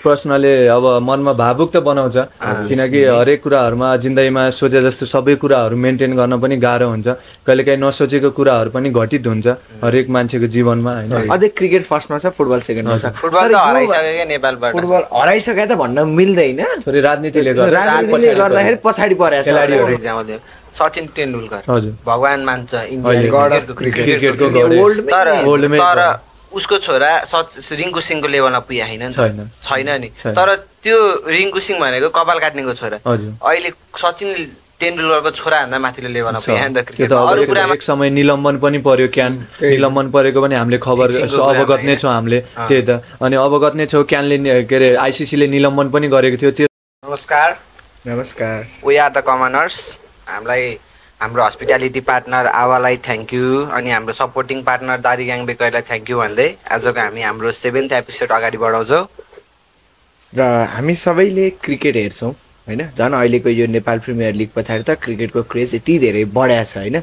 प्रश्नले अब मनमा भावुक त बनाउँछ किनकि हरेक कुराहरुमा जिन्दगीमा सोचे जस्तो सबै कुराहरु मेन्टेन गर्न पनि गाह्रो हुन्छ कहिलेकाहीँ नसोचेको कुराहरु पनि घटित हुन्छ हरेक मान्छेको जीवनमा हैन अझै क्रिकेट फर्स्टमा छ फुटबल सेकेन्डमा छ फुटबल त हराइसक्यो के नेपालबाट फुटबल हराइसक्यो त भन्न मिल्दैन थोरै राजनीतिले गर्दाखेरि पछाडी परेछ खेलाडीहरु एक्जाम्पल सचिन तेन्दुलकर भगवान मान्छ इन्डियाको क्रिकेटको तर उसको छोरा रिङ्कु सिंहको लेभलमा पुगे छैन नि तर त्यो रिङ्कु सिंह भनेको कपाल काट्नेको छोरा अहिले सचिन तेन्दुलकरको छोरा भन्दा माथिल्लो लेभलमा पुगे नि त क्रिकेट अरु कुरामा एक समय निलम्बन पनि पर्यो क्यान निलम्बन परेको पनि हामीले खबर अवगत नै छौं हामीले त्यही त अनि अवगत नै छौं क्यानले के रे आईसीसी ले निलम्बन पनि गरेको थियो नमस्कार वी आर द कमनर्स हामीलाई हाम्रो हस्पिटालिटी पार्टनर आवालाई थ्यांक यू अनि हाम्रो सपोर्टिङ पार्टनर दारी ग्याङ बेकरलाई थ्यांक यू भन्दै आजको हामी हाम्रो 7th एपिसोड अगाडि बढाउँछौं र हामी सबैले क्रिकेट हेर्छौं हैन जन अहिलेको यो नेपाल प्रिमियर लिग पछाडी त क्रिकेटको क्रेज यति धेरै बढ्या छ हैन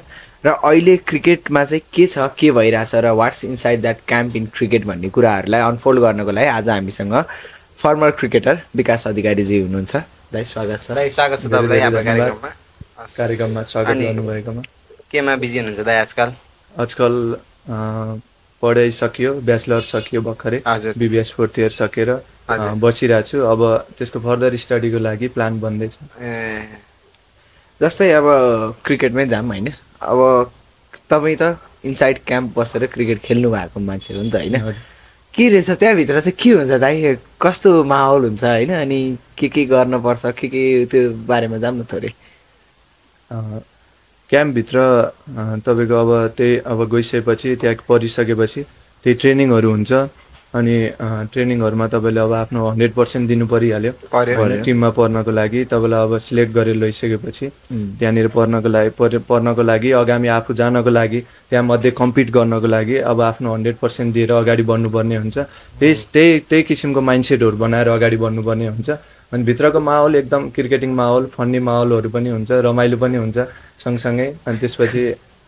र अहिले क्रिकेटमा चाहिँ के छ के भइराछ र what's inside that camp in cricket भन्ने कुराहरुलाई अनफोल्ड गर्नको लागि आज हामीसँग फर्मर क्रिकेटर विकास अधिकारी जी हुनुहुन्छ दाइ स्वागत छ स्वागत छ तपाईलाई हाम्रो कार्यक्रममा स्वागत गर्नुभएकोमा केमा बिजी हुनुहुन्छ दाइ आजकल पढाइ सकियो ब्याचलर सकियो भर्खरै बीबीएस 4th इयर सकेर बसिरहेको छु अब त्यसको फर्दर स्टडीको लागि प्लान बन्दै छ जस्तै अब क्रिकेटमै जाम हैन अब तपाई त इनसाइड क्याम्प बसेर क्रिकेट खेल्नु भएको मान्छे हो नि त हैन के रहेछ त्यहाँ भित्र चाहिँ के हुन्छ दाइ कस्तो माहौल हुन्छ हैन अनि के गर्न पर्छ के त्यो बारेमा जाम न थोरै क्याम्प भित्र तपाईको अब त्यही अब गइसकेपछि त्यहाँ परिसकेपछि त्यही ट्रेनिङहरु हुन्छ अनि ट्रेनिङहरुमा तपाईले अब आफ्नो 100% दिनु परिहाल्यो टिममा पर्नको लागि तपाईलाई अब सिलेक्ट गरेर लइसकेपछि त्यहाँनिर पर्नको लागि आगामी आफू जानको लागि त्यहाँ मध्ये कम्पिट गर्नको लागि अब आफ्नो 100% दिएर अगाडि बढ्नुपर्ने हुन्छ त्यही किसिमको माइन्डसेटहरु बनाएर अगाडि बढ्नुपर्ने हुन्छ अनि भित्रको माहौल एकदम क्रिकेटिङ माहौल फन्नी माहौलहरु पनि हुन्छ रमाइलो पनि हुन्छ सँगसँगै अनि त्यसपछि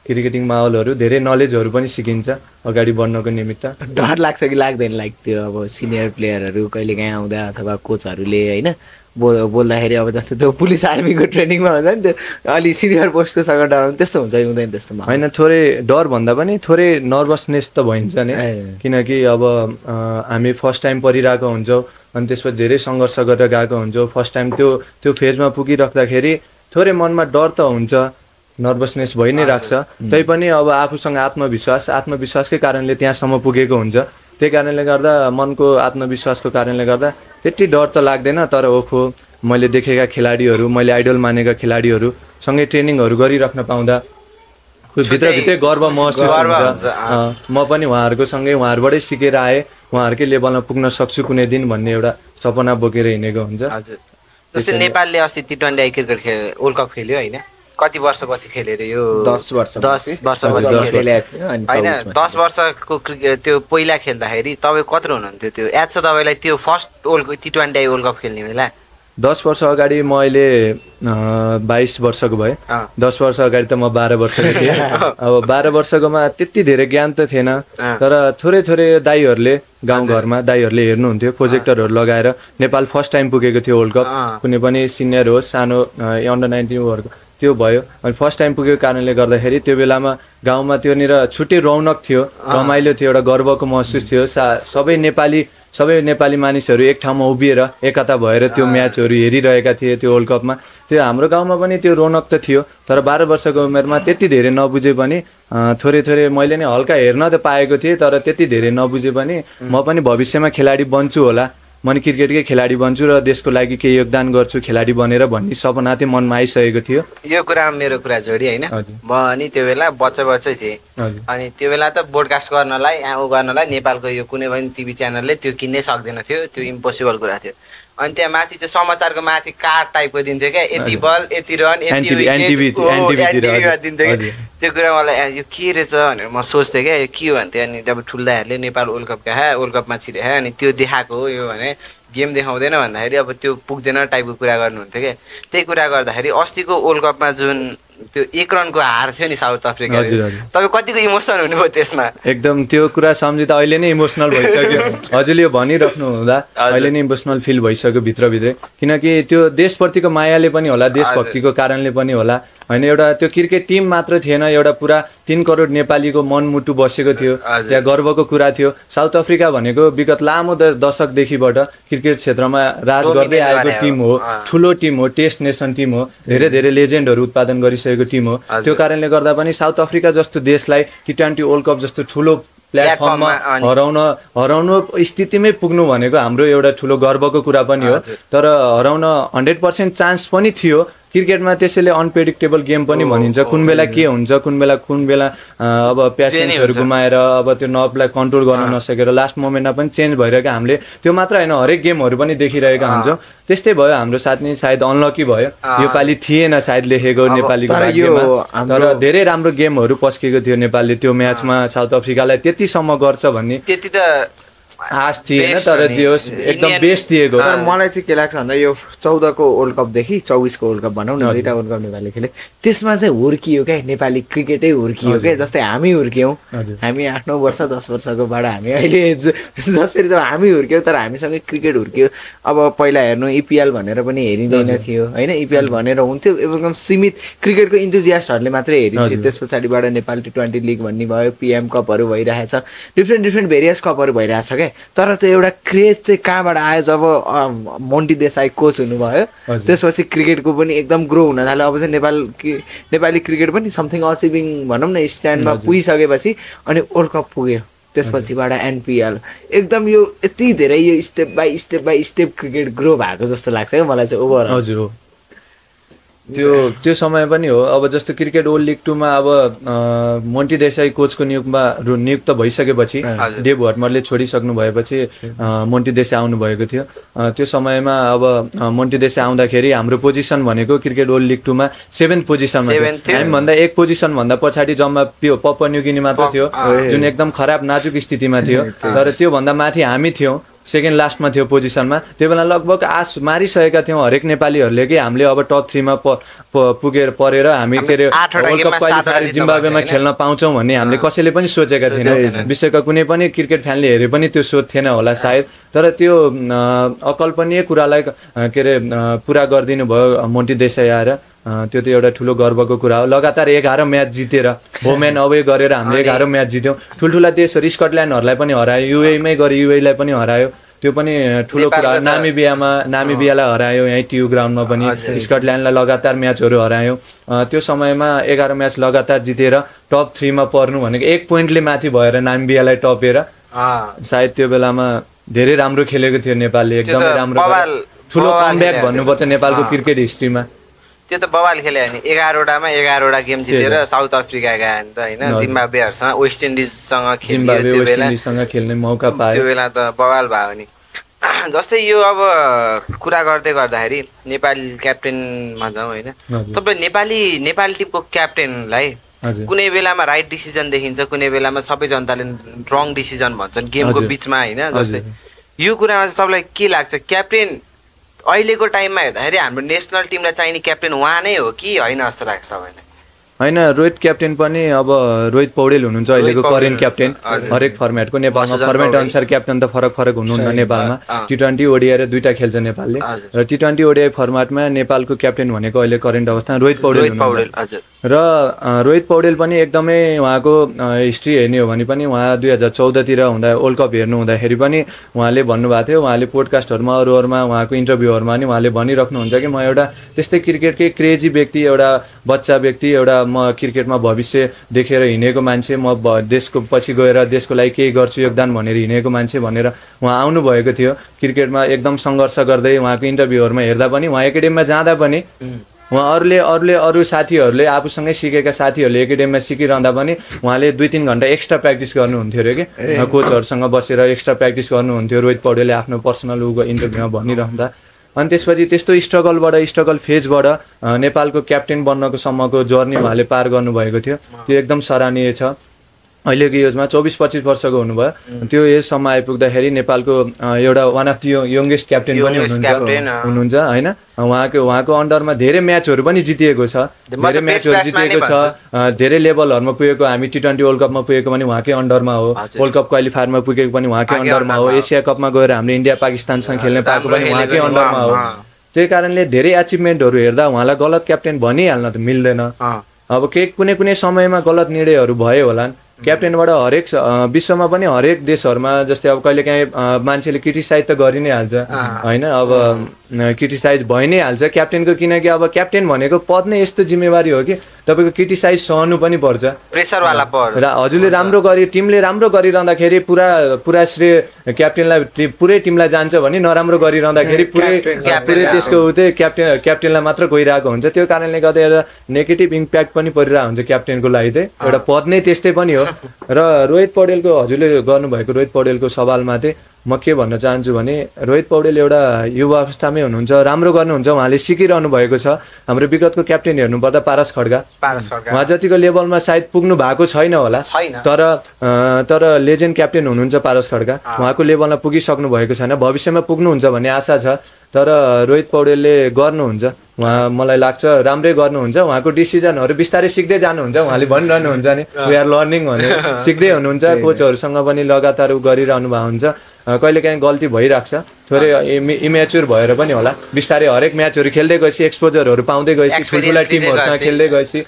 क्रिकेटिङ माहौलहरु धेरै नलेजहरु पनि सिकिन्छ अगाडि बढ्नको निमित्त डर लाग्छ कि लाग्दैन लाइक त्यो अब सिनियर प्लेयरहरु कहिले काहीँ आउँदा अथवा कोचहरुले हैन बोल्दाखेरि अब जस्तो त्यो पुलिस आर्मीको ट्रेनिङमा हुन्छ नि त्यो अलि सिनियर पोस्टको सँग डराउनु त्यस्तो हुन्छ हुँदैन त्यस्तोमा हैन थोरै डर भन्दा पनि थोरै नर्भसनेस त भइन्छ नि किनकि अब हामी फर्स्ट टाइम परिरहेको हुन्छौं अनि त्यसपछि धेरै संघर्ष गरेर गएको हुन्छौं फर्स्ट टाइम त्यो फेजमा पुगिराख्दाखेरि थोरै मनमा डर त हुन्छ नर्भसनेस भइ नै राख्छ तै पनि अब आफूसँग आत्मविश्वासकै कारणले त्यहाँसम्म पुगेको हुन्छ त्यही कारणले गर्दा मनको आत्मविश्वासको कारणले गर्दा त्यति डर त लाग्दैन तर ओखो मैले देखेका खेलाडीहरु मैले आइडल मानेका खेलाडीहरु सँगै ट्रेनिङहरु गरिराख्न पाउँदा भित्रभित्रै गर्व महसुस हुन्छ म पनि उहाँहरुको सँगै उहाँहरुबाटै सिकेर आए उहाँहरुकै लेभलमा पुग्न सक्छु कुनै दिन भन्ने एउटा सपना बोकेर हिँडेको हुन्छ हजुर जस्तै नेपालले अस्ति टी20 क्रिकेट वर्ल्ड कप खेल्यो हैन कति वर्षपछि खेलेर यो 10 वर्षपछि हैन 10 वर्षको त्यो पहिला खेल्दाखेरि तपाई कत्रो हुनुहुन्थ्यो त्यो याद छ तपाईलाई त्यो फर्स्ट टी20 वर्ल्ड कप खेल्ने बेला 10 वर्ष अगाडि म अहिले 22 वर्षको भए 10 वर्ष अगाडि त म 12 वर्षको थिएँ अब 12 वर्षकोमा त्यति धेरै ज्ञान त थिएन तर थोरै दाइहरुले गाउँघरमा दाइहरुले हेर्नुहुन्थ्यो प्रोजेक्टरहरु लगाएर नेपाल फर्स्ट टाइम पुगेको थियो वर्ल्ड कप कुनै पनि सिनियर होस् सानो अन्डर 19 वर्ल्ड त्यो भयो अनि फर्स्ट टाइम पुगेको कारणले गर्दाखेरि त्यो बेलामा गाउँमा त्योनिर छुट्टै रौनक थियो रमाइलो थियो एउटा गर्वको महसुस थियो सबै नेपाली मानिसहरु एक ठाउँमा उभिएर एकता भएर त्यो म्याचहरु हेरिरहेका थिए त्यो वर्ल्ड कपमा त्यो हाम्रो गाउँमा पनि त्यो रौनक त थियो तर 12 वर्षको उमेरमा त्यति धेरै नबुझे पनि थोरै मैले नै हल्का हेर्न त पाएको थिए तर त्यति धेरै नबुझे पनि म पनि भविष्यमा खेलाडी बन्छु होला म नि क्रिकेटकै खेलाडी बन्छु र देशको लागि केही योगदान गर्छु खेलाडी बनेर भन्ने सपना चाहिँ मनमा आइसकेको थियो यो कुरामा मेरो कुरा जोडी हैन म अनि त्यो बेला बच्चा थिए अनि त्यो बेला त ब्रोडकास्ट गर्नलाई नेपालको यो कुनै पनि टिभी च्यानलले त्यो किन्नै सक्दैन थियो त्यो इम्पोसिबल कुरा थियो अनि त्यहाँ माथि चाहिँ समाचारको माथि कार्ड टाइपको दिन्थ्यो क्या यति बल यति रन यति दिन्थ्यो त्यो कुरा मलाई यो के रहेछ भनेर म सोच्थेँ क्या यो के भन्थेँ अनि जब ठुल्दाहरूले नेपाल वर्ल्ड कप वर्ल्ड कपमा छिरे अनि त्यो देखाएको हो यो भने गेम देखाउँदैन भन्दाखेरि अब त्यो पुग्दैन टाइपको कुरा गर्नुहुन्थ्यो क्या त्यही कुरा गर्दाखेरि अस्तिको वर्ल्ड कपमा जुन त्यो 1 रनको हार थियो नि साउथ अफ्रिका, तपाईँ कतिको इमोसनल हुनुभयो त्यसमा? एकदम त्यो कुरा सम्झिँदा अहिले नै इमोसनल भइसक्यो। हजुरले यो भनिराख्नु हुँदा अहिले नै इमोसनल फिल भइसक्यो भित्रभित्रै, किनकि त्यो देशप्रतिको मायाले पनि होला, देशभक्तिको कारणले पनि होला होइन। एउटा त्यो क्रिकेट टिम मात्र थिएन, एउटा पुरा 3 करोड नेपालीको मनमुटु बसेको थियो, त्यहाँ गर्वको कुरा थियो। साउथ अफ्रिका भनेको विगत लामो दशकदेखिबाट क्रिकेट क्षेत्रमा राज गर्दै आएको टिम हो, ठुलो टिम हो, टेस्ट नेसन टिम हो, धेरै धेरै लेजेन्डहरू उत्पादन गरिसकेको टिम हो। त्यो कारणले गर्दा पनि साउथ अफ्रिका जस्तो देशलाई T20 वर्ल्ड कप जस्तो ठुलो प्लेटफर्ममा हराउनु स्थितिमै पुग्नु भनेको हाम्रो एउटा ठुलो गर्वको कुरा पनि हो। तर हराउन 100% चान्स पनि थियो। क्रिकेटमा त्यसैले अनप्रेडिक्टेबल गेम पनि भनिन्छ, कुन बेला के हुन्छ, कुन बेला अब प्यासेन्सहरू गुमाएर अब त्यो नर्भलाई कन्ट्रोल गर्न नसकेर लास्ट मोमेन्टमा पनि चेन्ज भइरहेको हामीले त्यो मात्र होइन हरेक गेमहरू पनि देखिरहेका हुन्छौँ। त्यस्तै भयो हाम्रो साथ नै सायद अनलकी भयो, योपालि थिएन सायद लेखेको नेपालीको भाग्यमा, तर धेरै राम्रो गेमहरू पस्केको थियो नेपालले त्यो म्याचमा साउथ अफ्रिकालाई त्यतिसम्म गर्छ भन्ने त्यति त आश थिएन, तर त्यो एकदम बेस्ट दिएको। तर मलाई चाहिँ के लाग्छ भन्दा यो 14 को वर्ल्ड कपदेखि 24 को वर्ल्ड कप भनौँ न, 2टा वर्ल्ड कप नेपालले खेले, त्यसमा चाहिँ हुर्कियो क्या नेपाली क्रिकेटै हुर्कियो क्या। जस्तै हामी हुर्क्यौँ, हामी 8-9 वर्ष 10 वर्षकोबाट हामी अहिले जसरी चाहिँ हामी हुर्क्यौँ, तर हामीसँगै क्रिकेट हुर्कियो। अब पहिला हेर्नु EPL भनेर पनि हेरिँदैन थियो होइन, EPL भनेर हुन्थ्यो एकदम सीमित क्रिकेटको इन्थुजियास्टहरूले मात्रै हेरिन्थ्यो। त्यस पछाडिबाट नेपाल T20 लिग भन्ने भयो, PM कपहरू भइरहेछ, डिफ्रेन्ट भेरियस कपहरू भइरहेछ क्या। तर त्यो एउटा क्रेज चाहिँ कहाँबाट आयो जब मोन्टी देसाई कोच हुनुभयो, त्यसपछि क्रिकेटको पनि एकदम ग्रो हुन थाल्यो। अब चाहिँ नेपाली क्रिकेट पनि समथिङ अचिभिङ भनौँ न स्ट्यान्डमा पुगिसकेपछि अनि वर्ल्ड कप पुग्यो, त्यसपछिबाट NPL, एकदम यो यति धेरै यो step by step cricket grow भएको जस्तो लाग्छ क्या मलाई चाहिँ ओभरअल। हजुर हो, त्यो समय पनि हो। अब जस्तो क्रिकेट वर्ल्ड लिग 2 मा अब मोन्टी देसाई कोचको नियुक्त भइसकेपछि डेभ वार्नरले छोडिसक्नु भएपछि मोन्टी देसाई आउनु भएको थियो। त्यो समयमा अब मोन्टी देसाई आउँदाखेरि हाम्रो पोजिसन भनेको क्रिकेट वर्ल्ड लिग 2 मा 7th पोजिसनमा थियो। हामीभन्दा 1 पोजिसन भन्दा पछाडि जम्मा पपुवा न्युगिनी मात्र थियो, जुन एकदम खराब नाजुक स्थितिमा थियो। तर त्योभन्दा माथि हामी थियौँ, सेकेन्ड लास्टमा थियो पोजिसनमा। त्यो बेला लगभग आश मारिसकेका थियौँ हरेक नेपालीहरूले कि हामीले अब टप 3 मा परेर हामी के अरे वर्ल्ड कप क्वालिफायर जिम्बाब्वेमा खेल्न पाउँछौँ भन्ने हामीले कसैले पनि सोचेका थिएनौँ। विश्वका कुनै पनि क्रिकेट फ्यानले हेरे पनि त्यो सोच थिएन होला सायद। तर त्यो अकल्पनीय कुरालाई के अरे पुरा गरिदिनु भयो मोन्टी देसाई आएर, त्यो त एउटा ठुलो गर्वको कुरा हो। लगातार 11 म्याच जितेर होम एन्ड अवे गरेर हामीले 11 म्याच जित्यौँ। ठुल्ठुला देशहरू स्कटल्यान्डहरूलाई पनि हरायो, युएईमै गरी युएईलाई पनि हरायो, त्यो पनि ठुलो कुरा। नामिबियालाई हरायो यहीँ TU ग्राउन्डमा पनि, स्कटल्यान्डलाई लगातार म्याचहरू हरायो। त्यो समयमा 11 म्याच लगातार जितेर टप 3 मा पर्नु भनेको 1 पोइन्टले माथि भएर नामिबियालाई टपेर, सायद त्यो बेलामा धेरै राम्रो खेलेको थियो नेपालले, एकदमै राम्रो ठुलो कमब्याक भन्नुपर्छ नेपालको क्रिकेट हिस्ट्रीमा। त्यो त बवाल खेल्यो नि, 11वटामा 11वटा गेम जितेर साउथ अफ्रिका गयो नि त होइन, जिम्बाब्वेहरूसँग वेस्ट इन्डिजसँग खेल्ने मौका पायो, त्यो बेला त बवाल भयो नि। जस्तै यो अब कुरा गर्दै गर्दाखेरि नेपाली क्याप्टेन भन्छौँ होइन, तपाईँ नेपाली टिमको क्याप्टेनलाई कुनै बेलामा राइट डिसिजन देखिन्छ, कुनै बेलामा सबै जनताले रङ डिसिजन भन्छन् गेमको बिचमा होइन। जस्तै यो कुरामा चाहिँ तपाईँलाई के लाग्छ, क्याप्टेन अहिलेको टाइममा हेर्दाखेरि हाम्रो नेसनल टिमलाई चाहिने क्याप्टेन उहाँ नै हो कि होइन जस्तो लाग्छ तपाईँलाई? होइन, रोहित क्याप्टेन पनि अब रोहित पौडेल हुनुहुन्छ अहिलेको करेन्ट क्याप्टेन हरेक फर्मेटको। नेपालमा फर्मेट अनुसार क्याप्टेन त फरक हुनुहुन्न नेपालमा। T20 ODI र 2टा खेल्छ नेपालले, र T20 ODI फर्मेटमा नेपालको क्याप्टेन भनेको अहिले करेन्ट अवस्थामा रोहित पौडेल हुनुहुन्छ। र रोहित पौडेल पनि एकदमै उहाँको हिस्ट्री हेर्ने हो भने पनि उहाँ 2014 तिर हुँदा वर्ल्ड कप हेर्नु हुँदाखेरि पनि उहाँले भन्नुभएको थियो, उहाँले पोडकास्टहरूमा अरूहरूमा उहाँको इन्टरभ्यूहरूमा नि उहाँले भनिराख्नुहुन्छ कि म एउटा त्यस्तै क्रिकेटकै क्रेजी व्यक्ति, एउटा बच्चा व्यक्ति, एउटा म क्रिकेटमा भविष्य देखेर हिँडेको मान्छे, म देशको पछि गएर देशको लागि केही गर्छु योगदान भनेर हिँडेको मान्छे भनेर उहाँ आउनुभएको थियो। क्रिकेटमा एकदम सङ्घर्ष गर्दै उहाँको इन्टरभ्यूहरूमा हेर्दा पनि, उहाँ एकाडेमीमा जाँदा पनि उहाँ अरू साथीहरूले आफूसँगै सिकेका साथीहरूले एकाडेमीमा सिकिरहँदा पनि उहाँले 2-3 घन्टा एक्स्ट्रा प्र्याक्टिस गर्नुहुन्थ्यो अरे कि, कोचहरूसँग बसेर एक्स्ट्रा प्र्याक्टिस गर्नुहुन्थ्यो रोहित पौडेलले आफ्नो पर्सनल इन्टरभ्यूमा भनिरहँदा। अनि त्यसपछि त्यस्तो स्ट्रगल फेजबाट नेपालको क्याप्टेन बन्नको सम्मको जर्नी उहाँले पार गर्नुभएको थियो, त्यो एकदम सराहनीय छ। अहिलेको एजमा 24-25 वर्षको हुनुभयो। त्यो एजसम्म आइपुग्दाखेरि नेपालको एउटा one of the youngest captain पनि हुनुहुन्छ होइन। उहाँको अन्डरमा धेरै म्याचहरू पनि जितिएको छ, धेरै म्याचहरू जितिएको छ, धेरै लेभलहरूमा पुगेको। हामी T20 वर्ल्ड कपमा पुगेको पनि उहाँकै अन्डरमा हो, वर्ल्ड कप क्वालिफायरमा पुगेको पनि उहाँकै अन्डरमा हो, एसिया कपमा गएर हामीले इन्डिया पाकिस्तानसँग खेल्न पाएको पनि उहाँकै अन्डरमा हो। त्यही कारणले धेरै एचिभमेन्टहरू हेर्दा उहाँलाई गलत क्याप्टेन भनिहाल्न त मिल्दैन। अब कुनै समयमा गलत निर्णयहरू भयो होलान् क्याप्टेनबाट। हरेक विश्वमा पनि हरेक देशहरूमा जस्तै अब कहिलेकाहीँ मान्छेले क्रिटिसाइज त गरि नै हाल्छ होइन, अब क्रिटिसाइज भइ नै हाल्छ क्याप्टेनको, किनकि अब क्याप्टेन भनेको पद नै यस्तो जिम्मेवारी हो कि तपाईँको क्रिटिसाइज सहनु पनि पर्छ, प्रेसरवाला पद। र हजुरले राम्रो गरी टिमले राम्रो गरिरहँदाखेरि पुरा श्रेय क्याप्टेनलाई, पुरै टिमलाई जान्छ भने नराम्रो गरिरहँदाखेरि पुरै त्यसको क्याप्टेनलाई मात्र गइरहेको हुन्छ। त्यो कारणले गर्दा एउटा नेगेटिभ इम्प्याक्ट पनि परिरहेको हुन्छ क्याप्टेनको लागि चाहिँ, एउटा पद नै त्यस्तै पनि हो। र रोहित पौडेलको हजुरले गर्नुभएको रोहित पौडेलको सवालमा चाहिँ म के भन्न चाहन्छु भने रोहित पौडेल एउटा युवा अवस्थामै हुनुहुन्छ, राम्रो गर्नुहुन्छ, उहाँले सिकिरहनु भएको छ। हाम्रो विगतको क्याप्टेन हेर्नुपर्दा पारस खड्का, उहाँ जतिको लेभलमा सायद पुग्नु भएको छैन होला, तर लेजेन्ड क्याप्टेन हुनुहुन्छ पारस खड्का, उहाँको लेभलमा पुगिसक्नु भएको छैन, भविष्यमा पुग्नुहुन्छ भन्ने आशा छ। तर रोहित पौडेलले गर्नुहुन्छ, उहाँ मलाई लाग्छ राम्रै गर्नुहुन्छ। उहाँको डिसिजनहरू बिस्तारै सिक्दै जानुहुन्छ, उहाँले भनिरहनुहुन्छ नि वी आर लर्निङ भनेर, सिक्दै हुनुहुन्छ। कोचहरूसँग पनि लगातार गरिरहनु भएको हुन्छ, कहिलेकाहीँ गल्ती भइरहेको छ, थोरै इमेच्योर भएर पनि होला। बिस्तारै हरेक म्याचहरू खेल्दै गएपछि एक्सपोजरहरू पाउँदै गएपछि, ठुल्ठुला टिमहरूसँग खेल्दै गएपछि,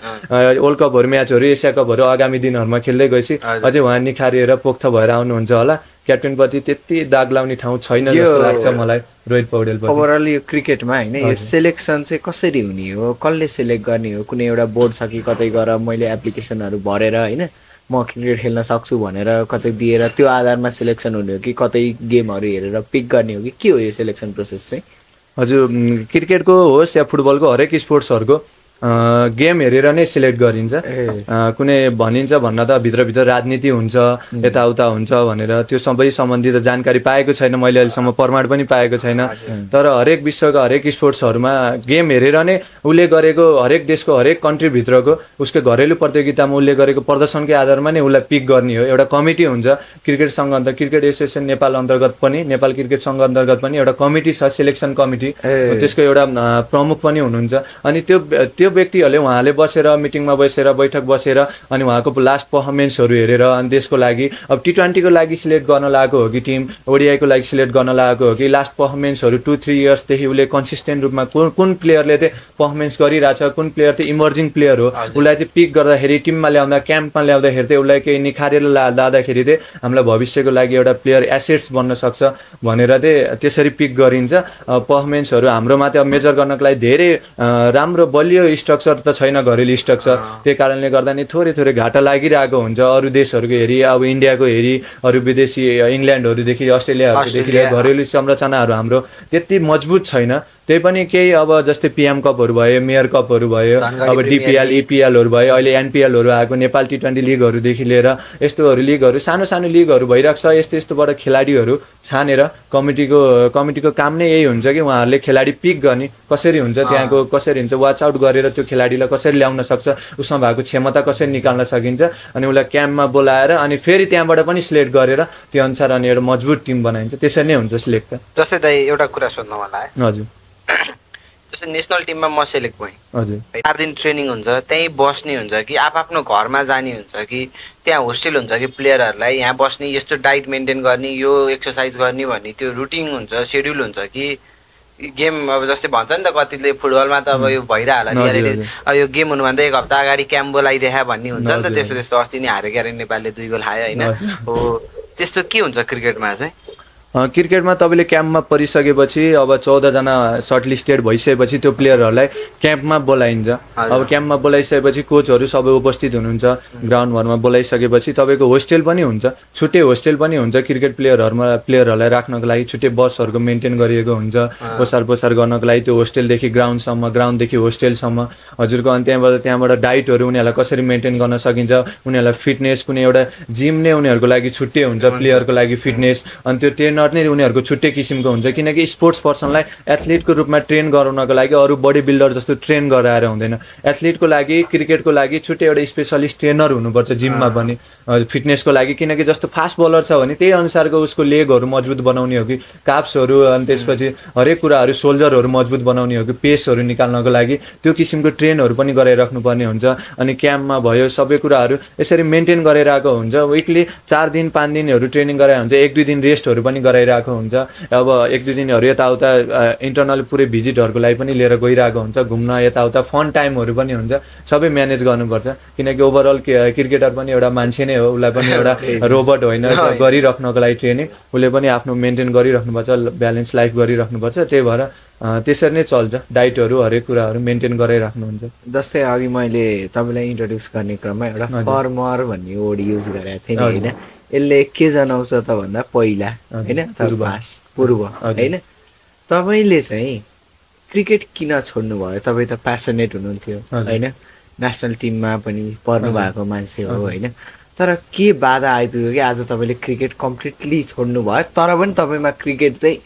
वर्ल्ड कपहरू म्याचहरू एसिया कपहरू आगामी दिनहरूमा खेल्दै गएपछि अझै उहाँ निखारिएर पोख्त भएर आउनुहुन्छ होला। क्याप्टेनप्रति त्यति दाग लाउने ठाउँ छैन जस्तो लाग्छ मलाई रोहित पौडेल। ओभरअल यो क्रिकेटमा होइन यो सेलेक्सन चाहिँ कसरी हुने हो, कसले सेलेक्ट गर्ने हो? कुनै एउटा बोर्ड छ कि कतै गएर मैले एप्लिकेसनहरू भरेर होइन म क्रिकेट खेल्न सक्छु भनेर कतै दिएर त्यो आधारमा सेलेक्सन हुने हो कि कतै गेमहरू हेरेर पिक गर्ने हो कि के हो यो सेलेक्सन प्रोसेस चाहिँ? हजुर, क्रिकेटको होस् या फुटबलको हरेक स्पोर्ट्सहरूको गेम हेरेर नै सिलेक्ट गरिन्छ। कुनै भनिन्छ भन्न त भित्रभित्र राजनीति हुन्छ, यताउता हुन्छ भनेर त्यो सबै सम्बन्धी त जानकारी पाएको छैन, मैले अहिलेसम्म प्रमाण पनि पाएको छैन। तर हरेक विश्वका हरेक स्पोर्ट्सहरूमा गेम हेरेर नै उसले गरेको हरेक देशको हरेक कन्ट्रीभित्रको उसको घरेलु प्रतियोगितामा उसले गरेको प्रदर्शनकै आधारमा नै उसलाई पिक गर्ने हो। एउटा कमिटी हुन्छ क्रिकेटसँग, अन्त क्रिकेट एसोसिएसन नेपाल अन्तर्गत पनि, नेपाल क्रिकेट सङ्घ अन्तर्गत पनि एउटा कमिटी छ, सिलेक्सन कमिटी, त्यसको एउटा प्रमुख पनि हुनुहुन्छ। अनि त्यो व्यक्तिहरूले उहाँले बसेर मिटिङमा बसेर बैठक बसेर अनि उहाँको लास्ट पर्फर्मेन्सहरू हेरेर अनि देशको लागि अब T20 को लागि सिलेक्ट गर्न लागेको हो कि टिम ODI को लागि सिलेक्ट गर्न लागेको हो कि लास्ट पर्फर्मेन्सहरू 2-3 इयर्सदेखि उसले कन्सिस्टेन्ट रूपमा कुन प्लेयरले चाहिँ पर्फर्मेन्स गरिरहेछ, कुन प्लेयर चाहिँ इमर्जिङ प्लेयर हो, उसलाई चाहिँ पिक गर्दाखेरि टिममा ल्याउँदा क्याम्पमा ल्याउँदाखेरि चाहिँ उसलाई केही निखारेर लाँदाखेरि चाहिँ हामीलाई भविष्यको लागि एउटा प्लेयर एसेट्स बन्न सक्छ भनेर चाहिँ त्यसरी पिक गरिन्छ। पर्फर्मेन्सहरू हाम्रोमा चाहिँ मेजर गर्नको लागि धेरै राम्रो बलियो स्ट्रक्चर त छैन, घरेलु स्ट्रक्चर, त्यही कारणले गर्दा नि थोरै घाटा लागिरहेको हुन्छ। अरू देशहरूको हेरी अब इन्डियाको हेरी अरू विदेशी इङ्ल्यान्डहरूदेखि अस्ट्रेलियाहरूदेखि घरेलु संरचनाहरू हाम्रो त्यति मजबुत छैन। त्यही पनि केही अब जस्तै PM कपहरू भयो, मेयर कपहरू भयो, अब DPL EPLहरू भयो, अहिले NPLहरू आएको, नेपाल T20 लिगहरूदेखि लिएर यस्तोहरू लिगहरू सानो लिगहरू भइरहेको छ। यस्तोबाट खेलाडीहरू छानेर कमिटीको काम नै यही हुन्छ कि उहाँहरूले खेलाडी पिक गर्ने कसरी हुन्छ, त्यहाँको कसरी हुन्छ, वाच आउट गरेर त्यो खेलाडीलाई कसरी ल्याउन सक्छ, उसमा भएको क्षमता कसरी निकाल्न सकिन्छ, अनि उसलाई क्याम्पमा बोलाएर अनि फेरि त्यहाँबाट पनि सिलेक्ट गरेर त्यो अनुसार अनि एउटा मजबुत टिम बनाइन्छ। त्यसरी नै हुन्छ सिलेक्ट। जस्तै दाइ एउटा कुरा सोध्नु मलाई, हजुर, जस्तै नेसनल टिममा म सेलेक्ट भएँ, हजुर, 4 दिन ट्रेनिङ हुन्छ, त्यहीँ बस्ने हुन्छ कि आफ्नो घरमा जाने हुन्छ कि त्यहाँ होस्टेल हुन्छ कि प्लेयरहरूलाई यहाँ बस्ने, यस्तो डाइट मेन्टेन गर्ने, यो एक्सर्साइज गर्ने भन्ने त्यो रुटिन हुन्छ, सेड्युल हुन्छ कि गेम अब जस्तै भन्छ नि त कतिले फुटबलमा त अब यो भइरहला रियालिटी, अब यो गेम हुनुभन्दा 1 हप्ता अगाडि क्याम्प बोलाइदेखा भन्ने हुन्छ नि त। त्यस्तो अस्ति नै हारेको अरे नेपालले 2 गोल खायो होइन हो, त्यस्तो के हुन्छ क्रिकेटमा चाहिँ? क्रिकेटमा तपाईँले क्याम्पमा परिसकेपछि अब 14 जना सर्टलिस्टेड भइसकेपछि त्यो प्लेयरहरूलाई क्याम्पमा बोलाइन्छ। अब क्याम्पमा बोलाइसकेपछि कोचहरू सबै उपस्थित हुनुहुन्छ, ग्राउन्डभरमा बोलाइसकेपछि तपाईँको होस्टेल पनि हुन्छ, छुट्टै होस्टेल पनि हुन्छ। क्रिकेट प्लेयरहरूलाई राख्नको लागि छुट्टै बसहरूको मेन्टेन गरिएको हुन्छ, ओसार पोसार गर्नको लागि त्यो होस्टेलदेखि ग्राउन्डसम्म, ग्राउन्डदेखि होस्टेलसम्म हजुरको। अनि त्यहाँबाट डाइटहरू उनीहरूलाई कसरी मेन्टेन गर्न सकिन्छ, उनीहरूलाई फिटनेस कुनै एउटा जिम नै उनीहरूको लागि छुट्टै हुन्छ, प्लेयरको लागि फिटनेस। अनि त्यो ट्रेनर नै उनीहरूको छुट्टै किसिमको हुन्छ किनकि स्पोर्ट्स पर्सनलाई एथलिटको रूपमा ट्रेन गराउनको लागि अरू बडी बिल्डर जस्तो ट्रेन गराएर हुँदैन एथलिटको लागि क्रिकेटको लागि छुट्टै एउटा स्पेसलिस्ट ट्रेनर हुनुपर्छ जिममा पनि फिटनेसको लागि किनकि जस्तो फास्ट बलर छ भने त्यही अनुसारको उसको लेगहरू मजबुत बनाउने हो कि काप्सहरू अनि त्यसपछि हरेक कुराहरू सोल्जरहरू मजबुत बनाउने हो कि पेसहरू निकाल्नको लागि त्यो किसिमको ट्रेनहरू पनि गराइराख्नुपर्ने हुन्छ अनि क्याम्पमा भयो सबै कुराहरू यसरी मेन्टेन गरिरहेको हुन्छ विकली 4 दिन 5 दिनहरू ट्रेनिङ गराएको हुन्छ 1-2 दिन रेस्टहरू पनि गराइरहेको हुन्छ अब 1-2 दिनहरू यताउता इन्टरनल पुरै भिजिटहरूको लागि पनि लिएर गइरहेको हुन्छ घुम्न यताउता फन टाइमहरू पनि हुन्छ सबै म्यानेज गर्नुपर्छ किनकि ओभरअल क्रिकेटर पनि एउटा मान्छे नै हो उसलाई पनि एउटा रोबोट होइन गरिराख्नको लागि ट्रेनिङ उसले पनि आफ्नो मेन्टेन गरिराख्नुपर्छ ब्यालेन्स लाइफ गरिराख्नुपर्छ त्यही भएर त्यसरी नै चल्छ डाइटहरू हरेक कुराहरू मेन्टेन गराइराख्नुहुन्छ जस्तै अघि मैले तपाईँलाई इन्ट्रोड्युस गर्ने क्रममा एउटा फर्मर भन्ने वर्ड युज गरेको थिएँ नि होइन यसले के जनाउँछ त भन्दा पहिला होइन पूर्व होइन तपाईँले चाहिँ क्रिकेट किन छोड्नु भयो तपाईँ त प्यासनेट हुनुहुन्थ्यो होइन नेसनल टिममा पनि पर्नु भएको मान्छे हो होइन तर के बाधा आइपुग्यो कि आज तपाईँले क्रिकेट कम्प्लिटली छोड्नु भयो तर पनि तपाईँमा क्रिकेट चाहिँ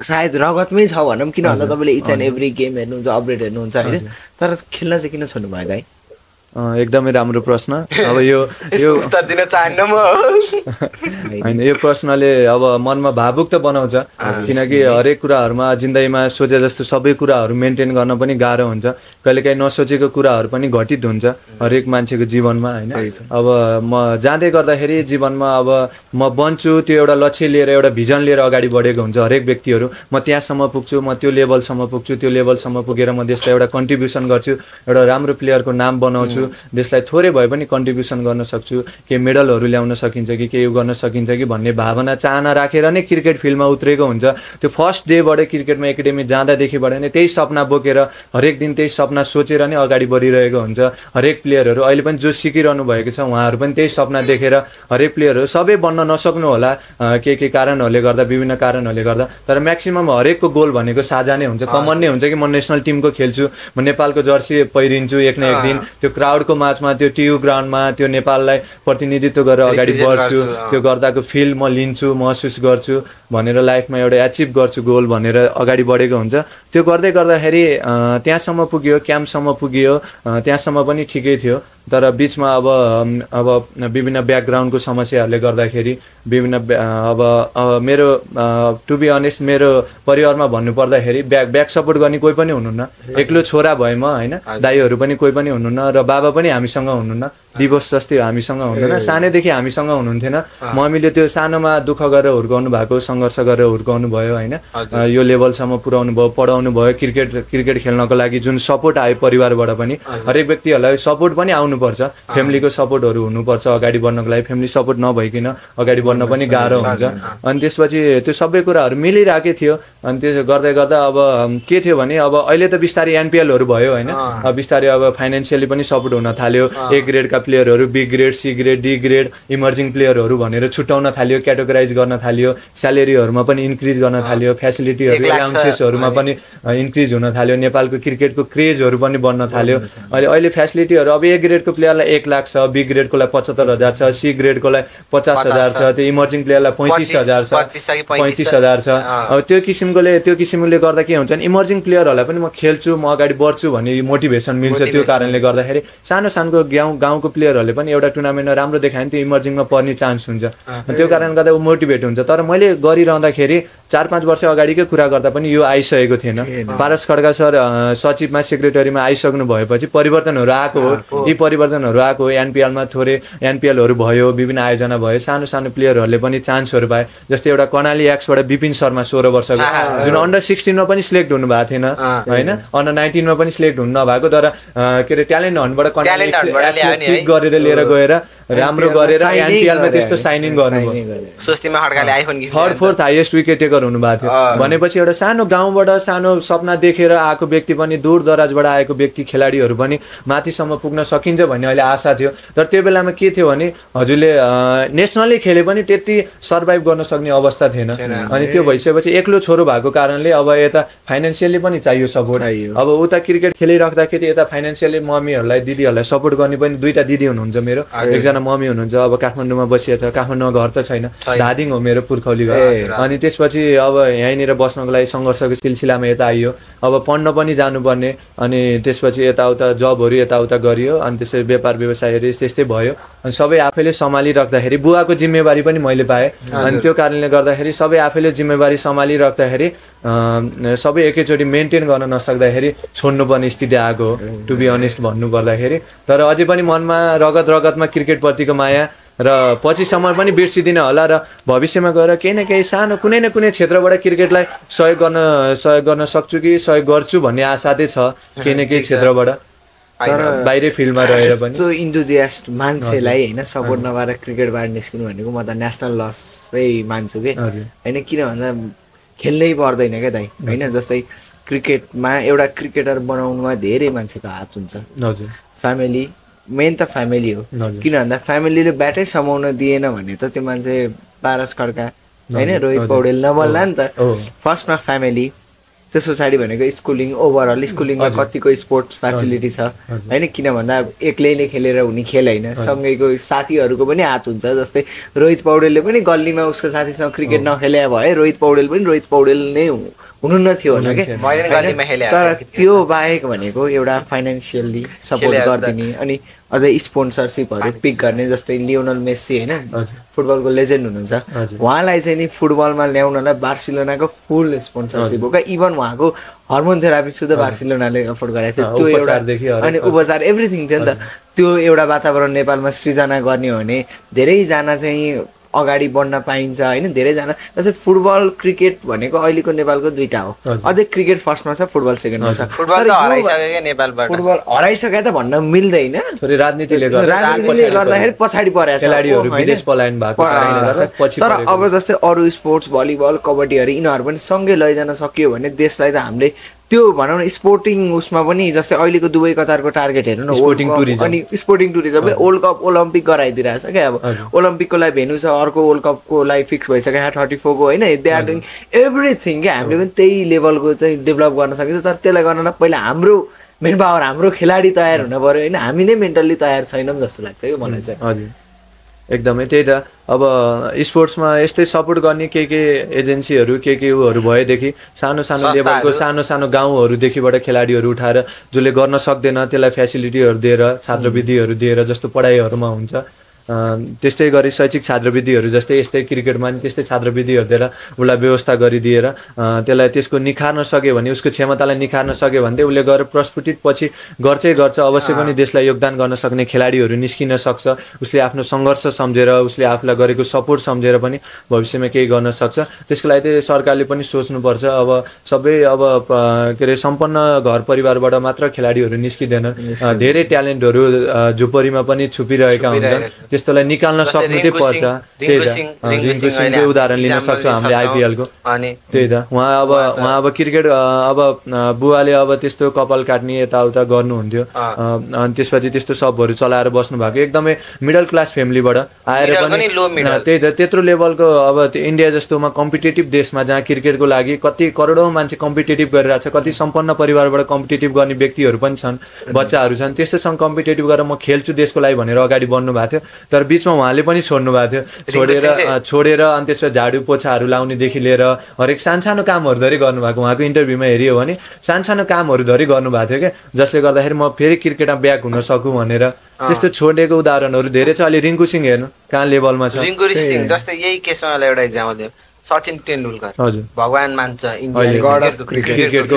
सायद रगतमै छ भनौँ किन भन्दा तपाईँले इच एन्ड एभ्री गेम हेर्नुहुन्छ अपडेट हेर्नुहुन्छ होइन तर खेल्न चाहिँ किन छोड्नु भयो दाइ एकदमै राम्रो प्रश्न अब यो उत्तर दिन चाहन्न म हैन यो प्रश्नले अब मनमा भावुक त बनाउँछ किनकि हरेक कुराहरुमा जिन्दगीमा सोचे जस्तो सबै कुराहरु मेन्टेन गर्न पनि गाह्रो हुन्छ कहिलेकाहीँ नसोचेको कुराहरु पनि घटित हुन्छ हरेक मान्छेको जीवनमा हैन अब म जाँदै गर्दाखेरि जीवनमा अब म बन्छु त्यो एउटा लक्ष्य लिएर एउटा भिजन लिएर अगाडि बढेको हुन्छ हरेक व्यक्तिहरु म त्यहाँसम्म पुग्छु म त्यो लेभलसम्म पुग्छु त्यो लेभलसम्म पुगेर म देशलाई एउटा कन्ट्रिब्युसन गर्छु एउटा राम्रो प्लेयरको नाम बनाउँछु देशलाई थोरै भए पनि कन्ट्रिब्युसन गर्न सक्छु के मेडलहरु ल्याउन सकिन्छ कि के गर्न सकिन्छ कि भन्ने भावना चाहना राखेर नै क्रिकेट फिल्डमा उत्रेको हुन्छ त्यो फर्स्ट डेबाट क्रिकेटमा एकाडेमी जाँदादेखिबाट नै त्यही सपना बोकेर हरेक दिन त्यही सपना सोचेर नै अगाडि बढिरहेको हुन्छ हरेक प्लेयरहरु अहिले पनि जो सिकिरहनु भएको छ उहाँहरु पनि त्यही सपना देखेर हरेक प्लेयरहरु सबै बन्न नसक्नु होला के कारणहरुले गर्दा विभिन्न कारणहरुले गर्दा तर म्याक्सिमम हरेकको गोल भनेको साझा नै हुन्छ कमन नै हुन्छ कि म नेशनल टिमको खेल्छु म नेपालको जर्सी पहिरिन्छु एक न एक दिन त्यो क्राउडको माझमा त्यो टियु ग्राउन्डमा त्यो नेपाललाई प्रतिनिधित्व गरेर अगाडि बढ्छु त्यो गर्दाको फिल म लिन्छु महसुस गर्छु भनेर लाइफमा एउटा अचिभ गर्छु गोल भनेर अगाडि बढेको हुन्छ त्यो गर्दै गर्दाखेरि त्यहाँसम्म पुग्यो क्याम्पसम्म पुग्यो त्यहाँसम्म पनि ठिकै थियो तर बीचमा अब विभिन्न ब्याकग्राउन्डको समस्याहरूले गर्दाखेरि विभिन्न अब मेरो टु बी अनेस्ट मेरो परिवारमा भन्नु पर्दाखेरि ब्याक सपोर्ट गर्ने कोही पनि हुनुहुन्न एक्लो छोरा भए म हैन दाइहरु पनि कोही पनि हुनुहुन्न र बाबा पनि हामीसँग हुनुहुन्न दिवस जस्तै हामीसँग हुनुहुन्न सानैदेखि हामीसँग हुनुहुन्थेन मम्मीले त्यो सानोमा दुःख गरेर हुर्काउनु भएको सङ्घर्ष गरेर हुर्काउनु भयो हैन यो लेभलसम्म पुर्याउनु भयो पढाउनु भयो क्रिकेट खेल्नको लागि जुन सपोर्ट आयो परिवारबाट पनि हरेक व्यक्तिहरुलाई सपोर्ट पनि आउनु पर्छ फ्यामिलीको सपोर्टहरु हुनुपर्छ अगाडि बढ्नको लागि फ्यामिली सपोर्ट नभइकिन अगाडि बढ्न पनि गाह्रो हुन्छ अनि त्यसपछि त्यो सबै कुराहरु मिलिराकै थियो अनि त्यसो गर्दै गर्दा अब के थियो भने अब अहिले त बिस्तारै एनपीएलहरु भयो हैन अब बिस्तारै अब फाइनान्शियली पनि सपोर्ट हुन थाल्यो ए ग्रेडका प्लेयरहरु B grade C grade D grade emerging प्लेयरहरु भनेर छुटाउन थाल्यो क्याटेगोराइज गर्न थाल्यो स्यालेरीहरुमा पनि इन्क्रिज गर्न थाल्यो फ्यासिलिटीहरु अलाउन्सेसहरुमा पनि इन्क्रिज हुन थाल्यो नेपालको क्रिकेटको क्रेजहरु पनि बढ्न थाल्यो अहिले फ्यासिलिटीहरु अब ए ग्रेडको प्लेयरलाई 1 लाख छ बी ग्रेडकोलाई 75000 छ सी ग्रेडकोलाई 50000 छ त्यो इमर्जिङ प्लेयरलाई 35000 छ 35000 छ अब त्यो किसिमले गर्दा के हुन्छ नि इमर्जिङ प्लेयरहरुलाई पनि म खेल्छु म अगाडि बढ्छु भन्ने मोटिभेसन मिल्छ त्यो कारणले गर्दाखेरि सानो गाउँको प्लेयरहरुले पनि एउटा टुर्नामेन्टमा राम्रो देखायो भने त्यो इमर्जिङमा पर्ने चान्स हुन्छ त्यो कारणले गर्दा उ मोटिभेट हुन्छ तर मैले गरिरहँदाखेरि 4-5 वर्ष अगाडिकै कुरा गर्दा पनि यो आइसकेको थिएन पारस खड्का सर सचिवमा सेक्रेटरीमा आइसक्नु भएपछि परिवर्तनहरु आएको हो यी परिवर्तनहरु आएको हो एनपीएलमा थोरै एनपीएलहरु भयो विभिन्न आयोजना भयो सानो प्लेयरहरुले पनि चान्सहरु पाए जस्तै एउटा कर्णाली एक्सबाट विपिन शर्मा 16 वर्षको जुन अन्डर 16 मा पनि सिलेक्ट हुनु भएको थिएन हैन अन्डर 19 मा पनि सिलेक्ट हुनु नभएको तर के रे ट्यालेन्ट हन्टबाट कर्णाली गरेर लिएर गएर राम्रो गरेर एनपीएलमा त्यस्तो साइन इन गर्नुभयो स्वस्तिमा खड्काले iPhone gift third fourth highest wicket taker हुनु भएको थियो भनेपछि एउटा सानो गाउँबाट सानो सपना देखेर आएको व्यक्ति पनि दूर दराजबाट आएको व्यक्ति खेलाडीहरु पनि माथिसम्म पुग्न सकिन्छ भन्ने अहिले आशा थियो तर त्यो बेलामा के थियो भने हजुरले नेशनली खेले पनि त्यति सर्भाइभ गर्न सक्ने अवस्था थिएन अनि त्यो भइसकेपछि एक्लो छोरो भएको कारणले अब यता फाइनान्शियली पनि चाहियो सपोर्ट अब उता क्रिकेट खेलिराख्दाखेरि यता फाइनान्शियली मम्मीहरुलाई दिदीहरुलाई सपोर्ट गर्ने पनि दुईटा दिदी हुनुहुन्छ मेरो, एकजना मम्मी हुनुहुन्छ, अब काठमाडौँमा बसिएको छ, काठमाडौँमा घर त छैन, धादिङ हो मेरो पुर्खौली घर। अनि त्यसपछि अब यहीँनिर बस्नको लागि सङ्घर्षको सिलसिलामा यता आइयो, अब पढ्न पनि जानुपर्ने, अनि त्यसपछि यताउता जबहरू यताउता गरियो, अनि त्यसरी व्यापार व्यवसायहरू त्यस्तै भयो। अनि सबै आफैले सम्हालिराख्दाखेरि बुवाको जिम्मेवारी पनि मैले पाएँ, अनि त्यो कारणले गर्दाखेरि सबै आफैले जिम्मेवारी सम्हालिराख्दाखेरि सबै एकैचोटि मेन्टेन गर्न नसक्दाखेरि छोड्नुपर्ने स्थिति आएको हो, टु बी अनेस्ट भन्नु पर्दाखेरि। तर अझै पनि मनमा रगतमा क्रिकेटप्रतिको माया र पछिसम्म पनि बिर्सिदिन होला, र भविष्यमा गएर केही न केही सानो कुनै न कुनै क्षेत्रबाट क्रिकेटलाई सहयोग गर्न सक्छु कि सहयोग गर्छु भन्ने आशा चाहिँ छ केही न केही क्षेत्रबाट, तर बाहिरै फिल्डमा रहेर पनि। त्यो इन्थुजियास्ट मान्छेलाई होइन सपोर्ट नभएर क्रिकेटबाट निस्किनु भनेको म त नेसनल लसै मान्छु कि होइन, किन भन्दा खेल्नै पर्दैन क्या दाइ होइन। जस्तै क्रिकेटमा एउटा क्रिकेटर बनाउनुमा धेरै मान्छेको हात हुन्छ, फ्यामिली मेन त फ्यामिली हो, किन भन्दा फ्यामिलीले ब्याटै समाउन दिएन भने त त्यो मान्छे पारस खड्का होइन रोहित पौडेल नबन्ला नि त। फर्स्टमा फ्यामिली, त्यस पछाडि भनेको स्कुलिङ, ओभरअल स्कुलिङमा कतिको स्पोर्ट्स फेसिलिटी छ होइन, किन भन्दा एक्लैले खेलेर हुने खेल होइन, सँगैको साथीहरूको पनि हात हुन्छ। जस्तै रोहित पौडेलले पनि गल्लीमा उसको साथीसँग क्रिकेट नखेले भए रोहित पौडेल पनि रोहित पौडेल नै हुनु न थियो होला क्या। तर त्यो बाहेक भनेको एउटा फाइनेन्सियल्ली सपोर्ट गरिदिने, अनि अझै स्पोन्सरसिपहरू पिक गर्ने, जस्तै लियोनल मेस्सी होइन फुटबलको लेजेन्ड हुनुहुन्छ, उहाँलाई चाहिँ नि फुटबलमा ल्याउनलाई बार्सिलोनाको फुल स्पोन्सरसिप हो क्या। इभन उहाँको हर्मोन थेरापी सुधा बार्सिलोनाले अफोर्ड गरेको थियो, त्यो एउटा अनि उपचार एभ्रिथिङ थियो नि त। त्यो एउटा वातावरण नेपालमा सृजना गर्ने हो भने धेरैजना चाहिँ अगाडि बढ्न पाइन्छ होइन, धेरैजना। जस्तै फुटबल क्रिकेट भनेको अहिलेको नेपालको दुईटा हो, अझै क्रिकेट फर्स्टमा छ, फुटबल सेकेन्डमा छ। फुटबल हराइसक्यो त भन्न मिल्दैन, राजनीतिले गर्दाखेरि पछाडि परेको छ। तर अब जस्तै अरू स्पोर्ट्स भलिबल कबड्डीहरू यिनीहरू पनि सँगै लैजान सकियो भने देशलाई त हामीले त्यो भनौँ न स्पोर्टिङ उसमा पनि, जस्तै अहिलेको दुबई कतारको टार्गेट हेर्नु न, अनि स्पोर्टिङ टुरिज्मले वर्ल्ड कप ओलम्पिक गराइदिइरहेछ क्या। अब ओलम्पिकको लागि भेन्यू छ, अर्को वर्ल्ड कपको लागि फिक्स भइसक्यो 34 को होइन, दे आर डुइङ एभ्रिथिङ क्या। हामीले पनि त्यही लेभलको चाहिँ डेभलप गर्न सकिन्छ, तर त्यसलाई गर्न पहिला हाम्रो मेन पावर हाम्रो खेलाडी तयार हुन पऱ्यो होइन, हामी नै मेन्टल्ली तयार छैनौँ जस्तो लाग्छ कि मलाई चाहिँ। हजुर एकदमै त्यही त। अब स्पोर्ट्समा यस्तै सपोर्ट गर्ने के एजेन्सीहरू के उहरू भएदेखि सानो लेभलको सानो गाउँहरूदेखिबाट खेलाडीहरू उठाएर जसले गर्न सक्दैन त्यसलाई फेसिलिटीहरू दिएर, छात्रवृत्तिहरू दिएर, जस्तो पढाइहरूमा हुन्छ त्यस्तै गरी शैक्षिक छात्रवृत्तिहरू जस्तै यस्तै क्रिकेटमा पनि त्यस्तै छात्रवृत्तिहरू दिएर उसलाई व्यवस्था गरिदिएर त्यसलाई त्यसको निखार्न सक्यो भने, उसको क्षमतालाई निखार्न सक्यो भने उसले गएर प्रस्फुटित पछि गर्छ, अवश्य पनि देशलाई योगदान गर्न सक्ने खेलाडीहरू निस्किन सक्छ। उसले आफ्नो सङ्घर्ष सम्झेर, उसले आफूलाई गरेको सपोर्ट सम्झेर पनि भविष्यमा केही गर्न सक्छ। त्यसको लागि चाहिँ सरकारले पनि सोच्नुपर्छ। अब सबै अब के अरे सम्पन्न घर परिवारबाट मात्र खेलाडीहरू निस्किँदैन, धेरै ट्यालेन्टहरू झुपडीमा पनि छुपिरहेका हुन्छन्, त्यस्तोलाई निकाल्न सक्नु चाहिँ पर्छ। त्यही त रिङ्कु सिंहको उदाहरण लिन सक्छौँ हामीले आइपिएलको। त्यही त उहाँ अब क्रिकेट अब बुवाले अब त्यस्तो कपाल काट्ने यताउता गर्नुहुन्थ्यो, अनि त्यसपछि त्यस्तो सबहरू चलाएर बस्नु भएको, एकदमै मिडल क्लास फ्यामिलीबाट आएर पनि त्यही त त्यत्रो लेभलको अब इन्डिया जस्तोमा कम्पिटेटिभ देशमा जहाँ क्रिकेटको लागि कति करोडौँ मान्छे कम्पिटेटिभ गरिरहेको छ, कति सम्पन्न परिवारबाट कम्पिटेटिभ गर्ने व्यक्तिहरू पनि छन्, बच्चाहरू छन्, त्यस्तोसँग कम्पिटेटिभ गरेर म खेल्छु देशको लागि भनेर अगाडि बढ्नु भएको थियो। तर बिचमा उहाँले पनि छोड्नु भएको थियो, छोडेर अनि त्यसमा झाडु पोछाहरू लाउनेदेखि लिएर हरेक सानो कामहरू धरि गर्नुभएको, उहाँको इन्टरभ्यूमा हेऱ्यो भने सानो कामहरू धरि गर्नुभएको थियो क्या, जसले गर्दाखेरि म फेरि क्रिकेटमा ब्याक हुन सकुँ भनेर। त्यस्तो छोडेको उदाहरणहरू धेरै छ। अहिले रिङ्कु सिंह हेर्नु कहाँ लेभलमा छ। रिङ्कु सिंह जस्तै यही केसमा मलाई एउटा इक्जाम्पल दियो, सचिन तेन्दुलकर भगवान मान्छ क्रिकेटको,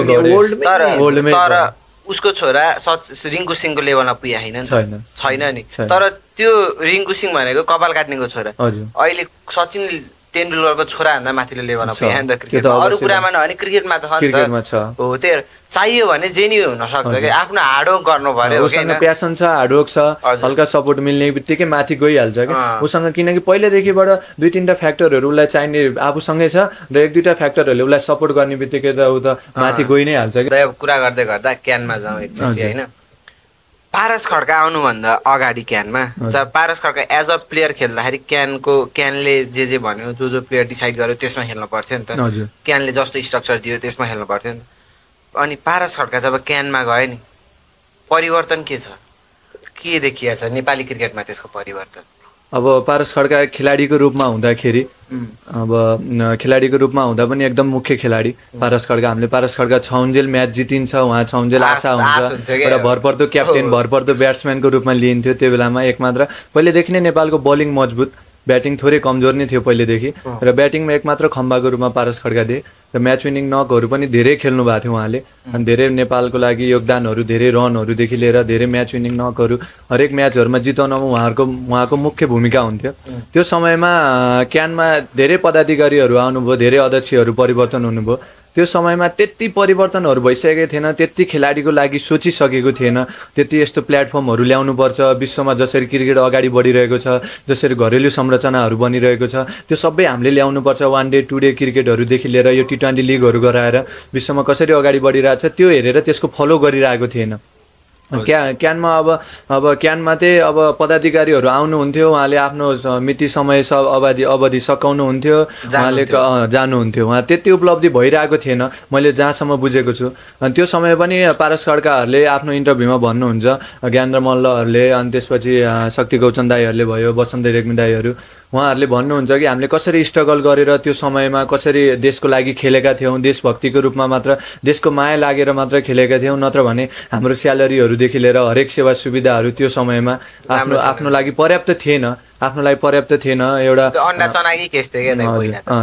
तर उसको छोरा रिङ्कु सिंहको लेभलमा पुगेको छैन नि। तर त्यो रिङ्कु सिंह भनेको कपाल काट्नेको छोरा, अहिले सचिन तेन्दुलकरको छोराभन्दा माथिल्लो लेभलमा पुग्यो नि त क्रिकेट। अरू कुरामा नभने क्रिकेटमा त हो, त्यो चाहियो भने जे नि हुन सक्छ कि आफ्नो हार्डवर्क गर्नु पर्यो, उसँग प्यासन छ, हार्डवर्क छ, हल्का सपोर्ट मिल्ने बित्तिकै माथि गइहाल्छ कि उसँग, किनकि पहिल्यैदेखिबाट 2-3टा फ्याक्टरहरू उसलाई चाहिने आफूसँगै छ र 1-2टा फ्याक्टरहरूले उसलाई सपोर्ट गर्ने बित्तिकै त ऊ त माथि गइ नै हाल्छ कि। कुरा गर्दै गर्दा क्यानमा जाउँ एकचोटि होइन। पारस खड्का आउनुभन्दा अगाडि क्यानमा Paras Khadka as a player खेल्दाखेरि क्यानले जे भन्यो, जो प्लेयर डिसाइड गर्यो त्यसमा खेल्नु पर्थ्यो नि त। क्यानले जस्तो स्ट्रक्चर दियो त्यसमा खेल्नु पर्थ्यो नि। अनि पारस खड्का जब क्यानमा गयो नि, परिवर्तन के छ? के देखिया छ नेपाली क्रिकेटमा त्यसको परिवर्तन? अब पारस खड्का खेलाडीको रूपमा हुँदाखेरि अब खेलाडीको रूपमा हुँदा पनि एकदम मुख्य खेलाडी पारस खड्का। हामीले पारस खड्का छौन्जेल म्याच जितिन्छ, उहाँ छौन्जेल आशा हुन्छ, एउटा भरपर्दो क्याप्टेन भरपर्दो ब्याट्सम्यानको रूपमा लिइन्थ्यो त्यो बेलामा। एकमात्र पहिलेदेखि नै नेपालको बलिङ मजबुत, ब्याटिङ थोरै कमजोर नै थियो पहिलेदेखि, र ब्याटिङमा एकमात्र खम्बाको रूपमा पारस खड्का दिए र म्याच विनिङ नकहरू पनि धेरै खेल्नु भएको थियो उहाँले। अनि धेरै नेपालको लागि योगदानहरू, धेरै रनहरूदेखि लिएर धेरै म्याच विनिङ नकहरू हरेक म्याचहरूमा जिताउनमा उहाँको मुख्य भूमिका हुन्थ्यो। त्यो समयमा क्यानमा धेरै पदाधिकारीहरू आउनुभयो, धेरै अध्यक्षहरू परिवर्तन हुनुभयो। त्यो समयमा त्यति परिवर्तनहरू भइसकेको थिएन, त्यति खेलाडीको लागि सोचिसकेको थिएन, त्यति यस्तो प्लेटफर्महरू ल्याउनुपर्छ विश्वमा जसरी क्रिकेट अगाडि बढिरहेको छ, जसरी घरेलु संरचनाहरू बनिरहेको छ, त्यो सबै हामीले ल्याउनुपर्छ। वान डे टु डे क्रिकेटहरूदेखि लिएर यो T20 लिगहरू गराएर विश्वमा कसरी अगाडि बढिरहेको छ त्यो हेरेर त्यसको फलो गरिरहेको थिएन। क्यानमा अब क्यानमा चाहिँ अब पदाधिकारीहरू आउनुहुन्थ्यो, उहाँले आफ्नो मिति समय सब अवधि सकाउनुहुन्थ्यो, उहाँले जानुहुन्थ्यो, उहाँ त्यति उपलब्धि भइरहेको थिएन मैले जहाँसम्म बुझेको छु। अनि त्यो समय पनि पारस खड्काहरूले आफ्नो इन्टरभ्यूमा भन्नुहुन्छ, ज्ञानेन्द्र मल्लहरूले, अनि त्यसपछि शक्ति गौचन दाईहरूले भयो, वसन्त रेग्मी दाईहरू, उहाँहरूले भन्नुहुन्छ कि हामीले कसरी स्ट्रगल गरेर त्यो समयमा कसरी देशको लागि खेलेका थियौँ, देशभक्तिको रूपमा मात्र, देशको माया लागेर मात्र खेलेका थियौँ, नत्र भने हाम्रो स्यालेरीहरूदेखि लिएर हरेक सेवा सुविधाहरू त्यो समयमा आफ्नो लागि पर्याप्त थिएन, आफ्नो लागि पर्याप्त थिएन। एउटा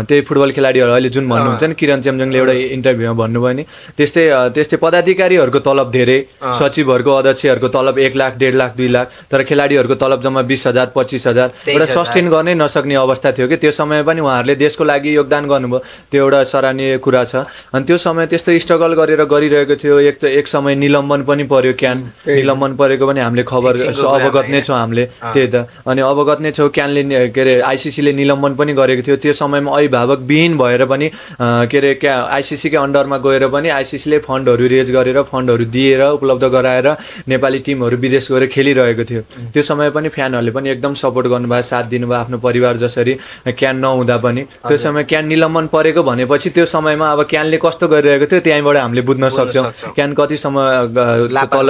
त्यही फुटबल खेलाडीहरू अहिले जुन भन्नुहुन्छ नि, किरण चेम्जोङले एउटा इन्टरभ्यूमा भन्नुभयो नि, त्यस्तै पदाधिकारीहरूको तलब धेरै, सचिवहरूको अध्यक्षहरूको तलब 1 लाख 1.5 लाख 2 लाख, तर खेलाडीहरूको तलब जम्मा 20,000 25,000, एउटा सस्टेन गर्ने नसक्ने अवस्था थियो कि त्यो समय पनि उहाँहरूले देशको लागि योगदान गर्नुभयो, त्यो एउटा सराहनीय कुरा छ। अनि त्यो समय त्यस्तो स्ट्रगल गरेर गरिरहेको थियो। एक समय निलम्बन पनि पर्यो, क्यान निलम्बन परेको पनि हामीले खबर अवगत नै छौँ हामीले, त्यही त। अनि अवगत नै छौँ क्यानले के अरे आइसिसीले निलम्बन पनि गरेको थियो त्यो समयमा, अभिभावक विहीन भएर पनि के अरे आइसिसीकै अन्डरमा गएर पनि आइसिसीले फन्डहरू रेज गरेर फन्डहरू दिएर उपलब्ध गराएर नेपाली टिमहरू विदेश गएर खेलिरहेको थियो। त्यो समय पनि फ्यानहरूले पनि एकदम सपोर्ट गर्नुभयो, साथ दिनुभयो आफ्नो परिवार जसरी, क्यान नहुँदा पनि। त्यो समय क्यान निलम्बन परेको भनेपछि त्यो समयमा अब क्यानले कस्तो गरिरहेको थियो त्यहीँबाट हामीले बुझ्न सक्छौँ क्यान कति समय तल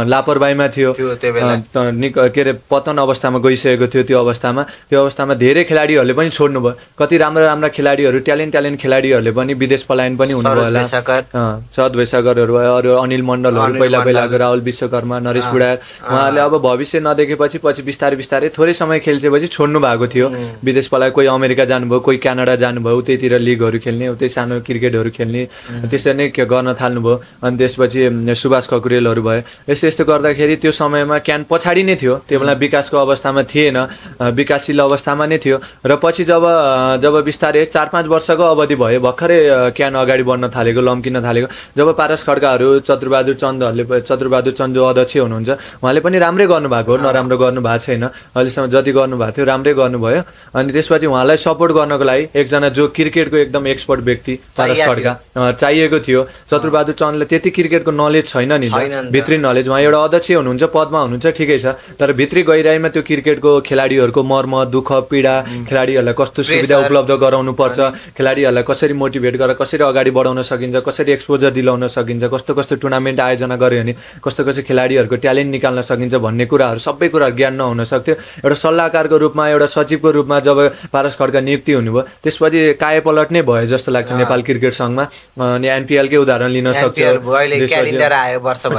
लापरवाहीमा थियो, के अरे पतन अवस्थामा गइसकेको थियो। त्यो अवस्थामा धेरै खेलाडीहरूले पनि छोड्नुभयो, कति राम्रा खेलाडीहरू, ट्यालेन्ट खेलाडीहरूले पनि विदेश पलायन पनि हुनुभयो होला। सद वैशाखरहरू भयो, अरू अनिल मण्डलहरू, पहिलाको राहुल विश्वकर्मा, नरेश बुढार, उहाँहरूले अब भविष्य नदेखेपछि पछि बिस्तारै थोरै समय खेल्छेपछि छोड्नु भएको थियो विदेश पलायन। कोही अमेरिका जानुभयो, कोही क्यानाडा जानुभयो, उतैतिर लिगहरू खेल्ने, उतै सानो क्रिकेटहरू खेल्ने, त्यसरी नै गर्न थाल्नुभयो। अनि त्यसपछि सुभाष खकुरेलहरू भयो। यस्तो गर्दाखेरि त्यो समयमा क्यान पछाडि नै थियो, त्यो बेला विकासको अवस्थामा थिएन, विकासशील अवस्थामा नै थियो। र पछि जब बिस्तारै 4-5 वर्षको अवधि भयो, भर्खरै क्यान अगाडि बढ्न थालेको, लम्किन थालेको, जब पारस खड्काहरू चतुरबहादुर चन्द जो अध्यक्ष हुनुहुन्छ उहाँले पनि राम्रै गर्नुभएको हो, नराम्रो गर्नुभएको छैन, अहिलेसम्म जति गर्नुभएको थियो राम्रै गर्नुभयो। अनि त्यसपछि उहाँलाई सपोर्ट गर्नको लागि एकजना जो क्रिकेटको एकदम एक्सपर्ट व्यक्ति पारस खड्का चाहिएको थियो। चतुरबहादुर चन्दले त्यति क्रिकेटको नलेज छैन नि, भित्री नलेज, उहाँ एउटा अध्यक्ष हुनुहुन्छ, पदमा हुनुहुन्छ, ठिकै छ, तर भित्री गहिराइमा त्यो क्रिकेटको खेलाडीहरूको मर्म दुःख पीडा, खेलाडीहरूलाई कस्तो सुविधा उपलब्ध गराउनु पर्छ, खेलाडीहरूलाई कसरी मोटिभेट गरेर कसरी अगाडि बढाउन सकिन्छ, कसरी एक्सपोजर दिलाउन सकिन्छ, कस्तो टुर्नामेन्ट आयोजना गर्यो भने कस्तो खेलाडीहरूको ट्यालेन्ट निकाल्न सकिन्छ भन्ने कुराहरू सबै कुराहरू ज्ञान नहुन सक्थ्यो। एउटा सल्लाहकारको रूपमा, एउटा सचिवको रूपमा जब पारस खड्का नियुक्ति हुनुभयो त्यसपछि कायापलट नै भयो जस्तो लाग्छ नेपाल क्रिकेट सङ्घमा। अनि एनपिएलकै उदाहरण लिन सक्छौँ,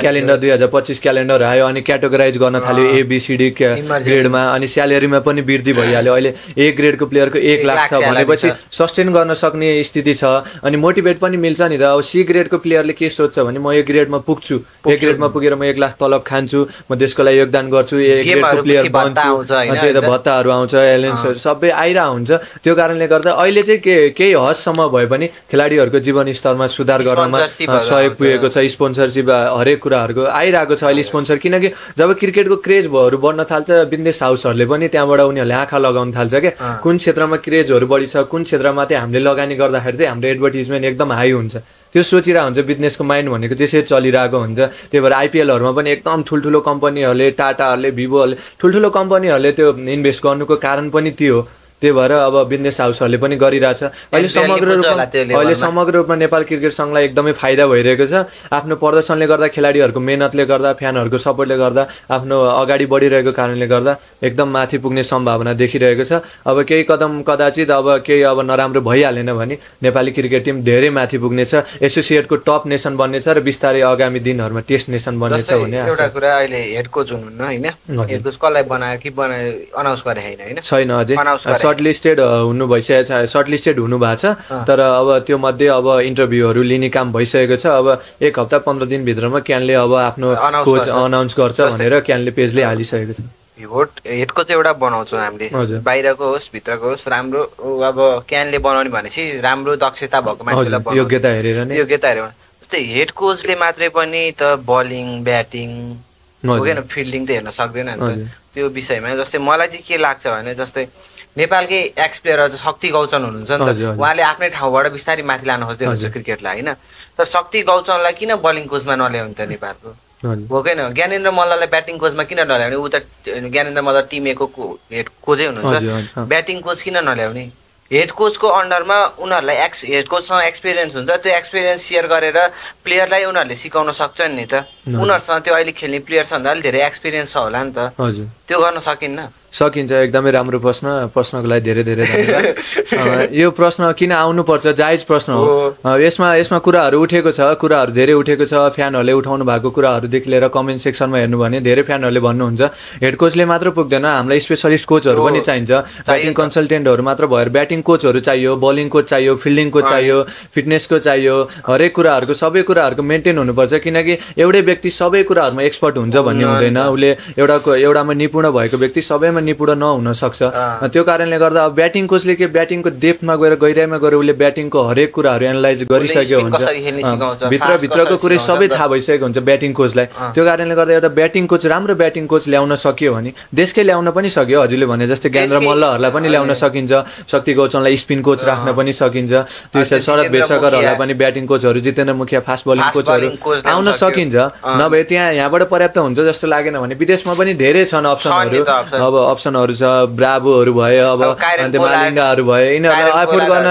क्यालेन्डर 2025 क्यालेन्डर आयो, अनि क्याटेगोराइज गर्न थाल्यो ABCD ग्रेडमा, अनि स्यालेरीमा पनि वृद्धि भइहाल्यो। अहिले A ग्रेडको प्लेयरको 1 लाख छ भनेपछि सस्टेन गर्न सक्ने स्थिति छ, अनि मोटिभेट पनि मिल्छ नि त। अब C ग्रेडको प्लेयरले के सोध्छ भने म A ग्रेडमा पुग्छु, A ग्रेडमा पुगेर म 1 लाख तलब खान्छु, म देशको लागि योगदान गर्छु, A ग्रेडको प्लेयर बन्छु, त्यही त भत्ताहरू आउँछ, एलेन्सहरू सबै आइरहेको हुन्छ। त्यो कारणले गर्दा अहिले चाहिँ केही हदसम्म भए पनि खेलाडीहरूको जीवन स्तरमा सुधार गर्नमा सहयोग पुगेको छ। स्पोन्सरसिप हरेक कुराहरूको आइरहेको छ अहिले स्पोन्सर, किनकि जब क्रिकेटको क्रेजहरू बढ्न थाल्छ बिजनेस हाउसहरूले पनि त्यहाँबाट उनीहरूले आँखा लगाउन थाल्छ क्या, कुन क्षेत्रमा क्रेजहरू बढी छ, कुन क्षेत्रमा चाहिँ हामीले लगानी गर्दाखेरि चाहिँ हाम्रो एडभर्टिजमेन्ट एकदम हाई हुन्छ, त्यो सोचिरहेको हुन्छ। बिजनेसको माइन्ड भनेको त्यसरी चलिरहेको हुन्छ। त्यही भएर आइपिएलहरूमा पनि एकदम ठुल्ठुलो कम्पनीहरूले, टाटाहरूले, भिभोहरूले, ठुल्ठुलो कम्पनीहरूले त्यो इन्भेस्ट गर्नुको कारण पनि त्यो हो। त्यही भएर अब बिजनेस हाउसहरूले पनि गरिरहेछ। अहिले समग्र रूपमा नेपाल क्रिकेट सङ्घलाई एकदमै फाइदा भइरहेको छ। आफ्नो प्रदर्शनले गर्दा, खेलाडीहरूको मेहनतले गर्दा, फ्यानहरूको सपोर्टले गर्दा, आफ्नो अगाडि बढिरहेको कारणले गर्दा एकदम माथि पुग्ने सम्भावना देखिरहेको छ। अब केही कदम कदाचित अब केही अब नराम्रो भइहालेन भने नेपाली क्रिकेट टिम धेरै माथि पुग्नेछ, एसोसिएटको टप नेसन बन्नेछ र बिस्तारै आगामी दिनहरूमा टेस्ट नेसन बन्नेछ भन्ने एउटा कुरा। अहिले हेड कोच हुनुहुन्न हैन, हेड कोच कसलाई बनायो कि बनायो अनाउन्स गरे हैन, छैन अझै। सर्टलिस्टेड हुनु भइसकेको छ, सर्टलिस्टेड हुनु भएको छ, तर अब त्यो मध्ये अब इन्टरभ्यूहरू लिने काम भइसकेको छ। अब 1 हप्ता 15 दिनभित्रमा क्यानले अब आफ्नो कोच अनाउन्स गर्छ भनेर क्यानले पेजले हालिसकेको छ। हेड कोच एउटा बनाउँछौँ हामीले, बाहिरको होस् भित्रको होस्, राम्रो अब क्यानले बनाउने भनेपछि राम्रो दक्षता भएको मान्छेलाई बनाउने, योग्यता हेरेर नै। योग्यता हेरेर जस्तै हेड कोचले मात्रै पनि त बलिङ ब्याटिङ होइन फिल्डिङ त हेर्न सक्दैन नि त त्यो विषयमा। जस्तै मलाई चाहिँ के लाग्छ भने जस्तै नेपालकै एक्स प्लेयर शक्ति गौचन हुनुहुन्छ नि त, उहाँले आफ्नै ठाउँबाट बिस्तारै माथि लान खोज्दै हुन्छ क्रिकेटलाई होइन। तर शक्ति गौचनलाई किन बलिङ कोचमा नल्याउने त नेपालको, भोकेन? ज्ञानेन्द्र मल्ललाई ब्याटिङ कोचमा किन नल्याउने? ऊ त ज्ञानेन्द्र मल्ल टिम ए को हेड कोचै हुनुहुन्छ, ब्याटिङ कोच किन नल्याउने? हेड कोचको अन्डरमा उनीहरूलाई हेड कोचसँग एक्सपिरियन्स हुन्छ, त्यो एक्सपिरियन्स सेयर गरेर प्लेयरलाई उनीहरूले सिकाउन सक्छन् नि त। उनीहरूसँग त्यो अहिले खेल्ने प्लेयर्सभन्दा अलिक धेरै एक्सपिरियन्स छ होला नि त, त्यो गर्न सकिन्न? सकिन्छ। एकदमै राम्रो प्रश्नको लागि धेरै धेरै धन्यवाद। यो प्रश्न किन आउनुपर्छ, जायज प्रश्न हो। यसमा कुराहरू उठेको छ, कुराहरू धेरै उठेको छ। फ्यानहरूले उठाउनु भएको कुराहरूदेखि लिएर कमेन्ट सेक्सनमा हेर्नु भने धेरै फ्यानहरूले भन्नुहुन्छ हेड कोचले मात्र पुग्दैन, हामीलाई स्पेसलिस्ट कोचहरू पनि चाहिन्छ। ब्याटिङ कन्सल्टेन्टहरू मात्र भएर ब्याटिङ कोचहरू चाहियो, बलिङ कोच चाहियो, फिल्डिङ कोच चाहियो, फिटनेसको चाहियो, हरेक कुराहरूको सबै कुराहरूको मेन्टेन हुनुपर्छ। किनकि एउटै व्यक्ति सबै कुराहरूमा एक्सपर्ट हुन्छ भन्ने हुँदैन। उसले एउटामा निपुण भएको व्यक्ति सबैमा निपुण नहुन सक्छ। त्यो कारणले गर्दा अब ब्याटिङ कोचले के ब्याटिङको डेप्थमा गहिराइमा गएर उसले ब्याटिङको हरेक कुराहरू एनालाइज गरिसकेको हुन्छ, भित्रको कुरै सबै थाहा भइसकेको हुन्छ ब्याटिङ कोचलाई। त्यो कारणले गर्दा एउटा ब्याटिङ कोच, राम्रो ब्याटिङ कोच ल्याउन सकियो भने देशकै ल्याउन पनि सक्यो। हजुरले भने जस्तै ज्ञानेन्द्र मल्लहरूलाई पनि ल्याउन सकिन्छ, शक्ति गौचनलाई स्पिन कोच राख्न पनि सकिन्छ, त्यसरी शरद भेषकरहरूलाई पनि ब्याटिङ कोचहरू, जितेन्द्र मुखिया फास्ट बलिङ कोचहरू आउन सकिन्छ। नभए यहाँबाट पर्याप्त हुन्छ जस्तो लागेन भने विदेशमा पनि धेरै छन् अप्सनहरू। अब अप्सनहरू छ, ब्राभोहरू भयो, अब मालिङ्गाहरू भयो, यिनीहरूलाई एफोर्ड गर्न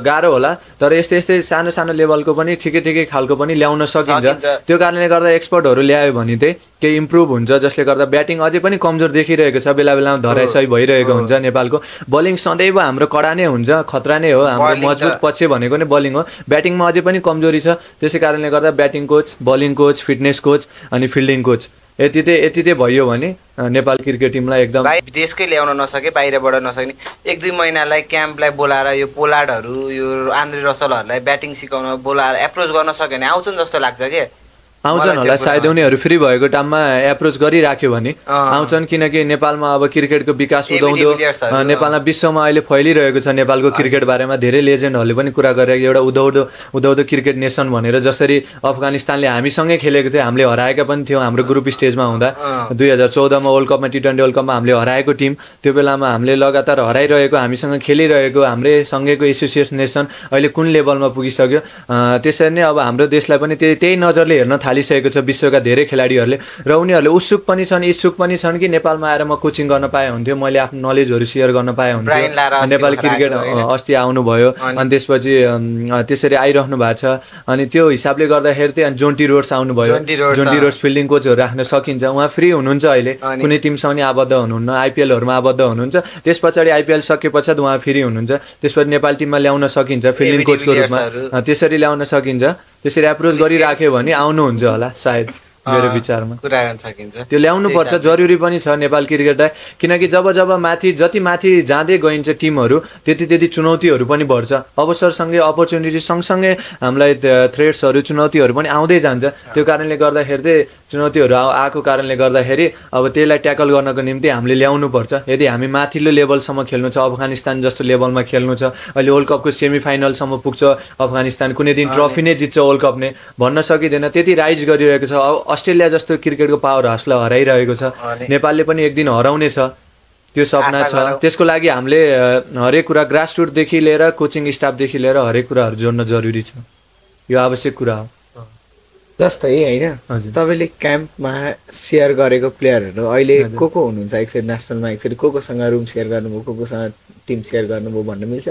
गाह्रो होला, तर यस्तै सानो सानो लेभलको पनि ठिकै खालको पनि ल्याउन सकिन्छ। त्यो कारणले गर्दा एक्सपर्टहरू ल्यायो भने चाहिँ केही इम्प्रुभ हुन्छ, जसले गर्दा ब्याटिङ अझै पनि कमजोर देखिरहेको छ, बेला बेलामा धराइसही भइरहेको हुन्छ। नेपालको बलिङ सधैँ हाम्रो कडा नै हुन्छ, खतरा नै हो, हाम्रो मजबुत पक्ष भनेको नै बलिङ हो। ब्याटिङमा अझै पनि कमजोरी छ, त्यसै कारणले गर्दा batting coach, bowling coach, fitness coach अनि फिल्डिङ कोच यति चाहिँ भयो भने नेपाल क्रिकेट टिमलाई एकदम देशकै ल्याउन नसके, बाहिरबाट नसक्ने 1-2 महिनालाई क्याम्पलाई बोलाएर यो पोलार्डहरू, यो आन्द्रे रसलहरूलाई ब्याटिङ सिकाउन बोलाएर एप्रोच गर्न सक्यो भने आउँछन् जस्तो लाग्छ के? आउँछन् होला सायद, उनीहरू फ्री भएको टाइममा एप्रोच गरिराख्यो भने आउँछन्। किनकि नेपालमा अब क्रिकेटको विकास उदाउँदो, नेपालमा विश्वमा अहिले फैलिरहेको छ नेपालको क्रिकेट बारेमा। धेरै लेजेन्डहरूले पनि कुरा गरेको, एउटा उदाउँदो क्रिकेट नेसन भनेर। जसरी अफगानिस्तानले हामीसँगै खेलेको थियो, हामीले हराएका पनि थियौँ हाम्रो ग्रुप स्टेजमा हुँदा। 2014मा वर्ल्ड कपमा, T20 वर्ल्ड कपमा हामीले हराएको टिम, त्यो बेलामा हामीले लगातार हराइरहेको, हामीसँग खेलिरहेको, हाम्रै सँगैको एसोसिएसन नेसन अहिले कुन लेभलमा पुगिसक्यो। त्यसरी नै अब हाम्रो देशलाई पनि त्यही नजरले हेर्न थालिसकेको छ विश्वका धेरै खेलाडीहरूले, र उनीहरूले इच्छुक पनि छन् कि नेपालमा आएर म कोचिङ गर्न पाए हुन्थ्यो, मैले आफ्नो नलेजहरू सेयर गर्न पाए हुन्थ्यो। नेपाली क्रिकेट अस्ति आउनुभयो अनि त्यसपछि त्यसरी आइरहनु भएको छ। अनि त्यो हिसाबले गर्दाखेरि चाहिँ जोन्टी रोड्स आउनुभयो, जोन्टी रोड्स फिल्डिङ कोचहरू राख्न सकिन्छ। उहाँ फ्री हुनुहुन्छ अहिले, कुनै टिमसँग नि आबद्ध हुनुहुन्न, आइपिएलहरूमा आबद्ध हुनुहुन्छ। त्यस पछाडि आइपिएल सके पश्चात उहाँ फ्री हुनुहुन्छ, त्यसपछि नेपाल टिममा ल्याउन सकिन्छ फिल्डिङ कोचको रूपमा, त्यसरी ल्याउन सकिन्छ। त्यसरी एप्रोच गरिराख्यो भने आउनुहुन्छ होला सायद, मेरो विचारमा कुरा गर्न सकिन्छ। त्यो ल्याउनु पर्छ, जरुरी पनि छ नेपाल क्रिकेटलाई। किनकि जब जति माथि जाँदै गइन्छ टिमहरू, त्यति चुनौतीहरू पनि बढ्छ। अवसरसँगै अपर्च्युनिटी सँगसँगै हामीलाई थ्रेट्सहरू, चुनौतीहरू पनि आउँदै जान्छ। त्यो कारणले गर्दाखेरि चाहिँ चुनौतीहरू आएको कारणले गर्दाखेरि अब त्यसलाई ट्याकल गर्नको निम्ति हामीले ल्याउनु पर्छ। यदि हामी माथिल्लो लेभलसम्म खेल्नु छ, अफगानिस्तान जस्तो लेभलमा खेल्नु छ, अहिले वर्ल्ड कपको सेमिफाइनलसम्म पुग्छ अफगानिस्तान, कुनै दिन ट्रफी नै जित्छ वर्ल्ड कप नै भन्न सकिँदैन, त्यति राइज गरिरहेको छ। अस्ट्रेलिया जस्तो क्रिकेटको पावर हाउसलाई हराइरहेको छ, नेपालले पनि एक दिन हराउने छ, त्यो सपना छ। त्यसको लागि हामीले हरेक कुरा ग्रासरुटदेखि लिएर कोचिङ स्टाफदेखि लिएर हरेक कुराहरू जोड्न जरुरी छ, यो आवश्यक कुरा हो। जस्तै होइन तपाईँले क्याम्पमा सेयर गरेको प्लेयरहरू अहिले को हुनुहुन्छ? एकचोटि नेसनलमा एकचोटि कोसँग रुम सेयर गर्नुभयो, कोसँग टिम सेयर गर्नुभयो भन्न मिल्छ?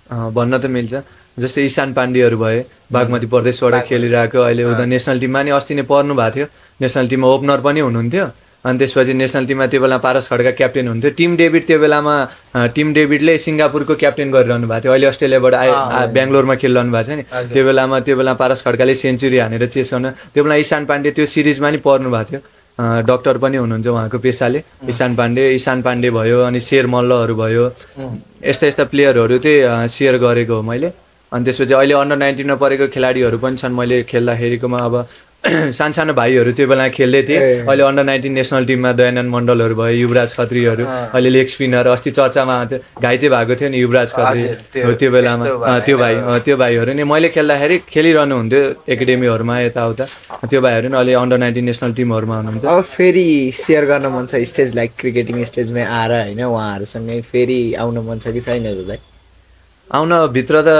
भन्न त मिल्छ। जस्तै ईशान पाण्डेहरू भए, बागमती प्रदेशबाट खेलिरहेको, अहिले उता नेसनल टिममा नि अस्ति नै पर्नु भएको थियो, नेसनल टिममा ओपनर पनि हुनुहुन्थ्यो। अनि त्यसपछि नेसनल टिममा त्यो बेला पारस खड्का क्याप्टेन हुन्थ्यो। टिम डेभिड त्यो बेलामा टिम डेभिडले सिङ्गापुरको क्याप्टेन गरिरहनु भएको थियो, अहिले अस्ट्रेलियाबाट बेङ्गलोरमा खेलिरहनु भएको छ नि। त्यो बेला पारस खड्काले सेन्चुरी हानेर चेस गर्न, त्यो बेला ईशान पाण्डे त्यो सिरिजमा नि पर्नु भएको थियो। डक्टर पनि हुनुहुन्छ उहाँको पेसाले, ईशान पाण्डे भयो, अनि शेर मल्लहरू भयो, यस्ता प्लेयरहरू चाहिँ सेयर गरेको हो मैले। अनि त्यसपछि अहिले अन्डर 19मा परेको खेलाडीहरू पनि छन् मैले खेल्दाखेरिकोमा। अब सानो भाइहरू त्यो बेला खेल्दै थिए, अहिले अन्डर 19 नेसनल टिममा दयानन्द मण्डलहरू भयो, युवराज खत्रीहरू, अहिले लेग स्पिनर, अस्ति चर्चामा घाइते भएको थियो नि युवराज खत्री, त्यो बेलामा त्यो भाइहरू नि मैले खेल्दाखेरि खेलिरहनु हुन्थ्यो एकाडेमीहरूमा यताउता। त्यो भाइहरू नि अहिले अन्डर 19 नेसनल टिमहरूमा हुनुहुन्छ। अब फेरि सेयर गर्न मन छ स्टेज, लाइक क्रिकेटिङ स्टेजमै आएर होइन, उहाँहरूसँगै फेरि आउन मन छ कि छैन हजुरलाई? भित्र त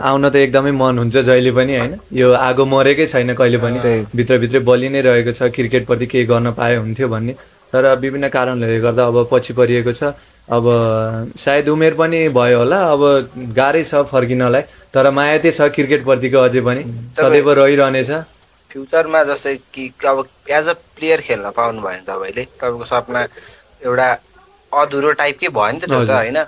आउन त एकदमै मन हुन्छ जहिले पनि होइन, यो आगो मरेकै छैन कहिले पनि, भित्रभित्रै बलि नै रहेको छ, क्रिकेटप्रति केही गर्न पाए हुन्थ्यो भन्ने। तर विभिन्न कारणहरूले गर्दा अब पछि परिएको छ। अब सायद उमेर पनि भयो होला, अब गाह्रै छ फर्किनलाई, तर माया चाहिँ छ क्रिकेटप्रतिको अझै पनि, सदैव रहिरहनेछ। फ्युचरमा जस्तै कि अब एज अ प्लेयर खेल्न पाउनु भयो भने तपाईँले, तपाईँको सपना एउटा अधुरो टाइपकै भयो नि त त्यो त होइन,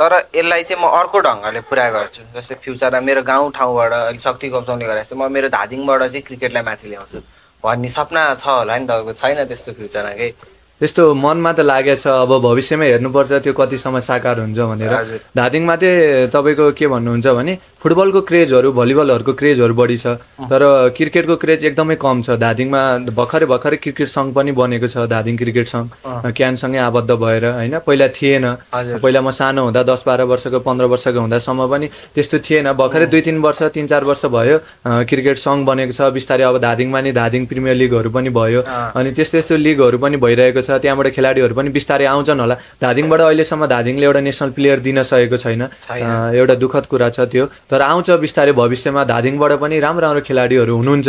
तर यसलाई चाहिँ म अर्को ढङ्गले पुरा गर्छु। जस्तै फ्युचरमा मेरो गाउँ ठाउँबाट अहिले शक्ति गौतमले गरे जस्तै म मेरो धादिङबाट चाहिँ क्रिकेटलाई माथि ल्याउँछु भन्ने सपना छ होला नि तपाईँको? छैन त्यस्तो फ्युचरमा केही? त्यस्तो मनमा त लागेको छ, अब भविष्यमा हेर्नुपर्छ त्यो कतिसम्म साकार हुन्छ भनेर। धादिङमा चाहिँ तपाईँको के भन्नुहुन्छ भने फुटबलको क्रेजहरू, भलिबलहरूको क्रेजहरू बढी छ, तर क्रिकेटको क्रेज एकदमै कम छ धादिङमा। भर्खरै क्रिकेट सङ्घ पनि बनेको छ, धादिङ क्रिकेट सङ्घ क्यानसँगै आबद्ध भएर होइन। पहिला थिएन, पहिला म सानो हुँदा 10-12 वर्षको 15 वर्षको हुँदासम्म पनि त्यस्तो थिएन। भर्खरै 2-3 वर्ष 3-4 वर्ष भयो क्रिकेट सङ्घ बनेको छ बिस्तारै। अब धादिङमा नि धादिङ प्रिमियर लिगहरू पनि भयो, अनि त्यस्तो लिगहरू पनि भइरहेको छ, त्यहाँबाट खेलाडीहरू पनि बिस्तारै आउँछन् होला। धादिङबाट अहिलेसम्म धादिङले एउटा नेसनल प्लेयर दिन सकेको छैन, एउटा दुःखद कुरा छ त्यो, तर आउँछ बिस्तारै भविष्यमा। धादिङबाट पनि राम्रो खेलाडीहरू हुनुहुन्छ,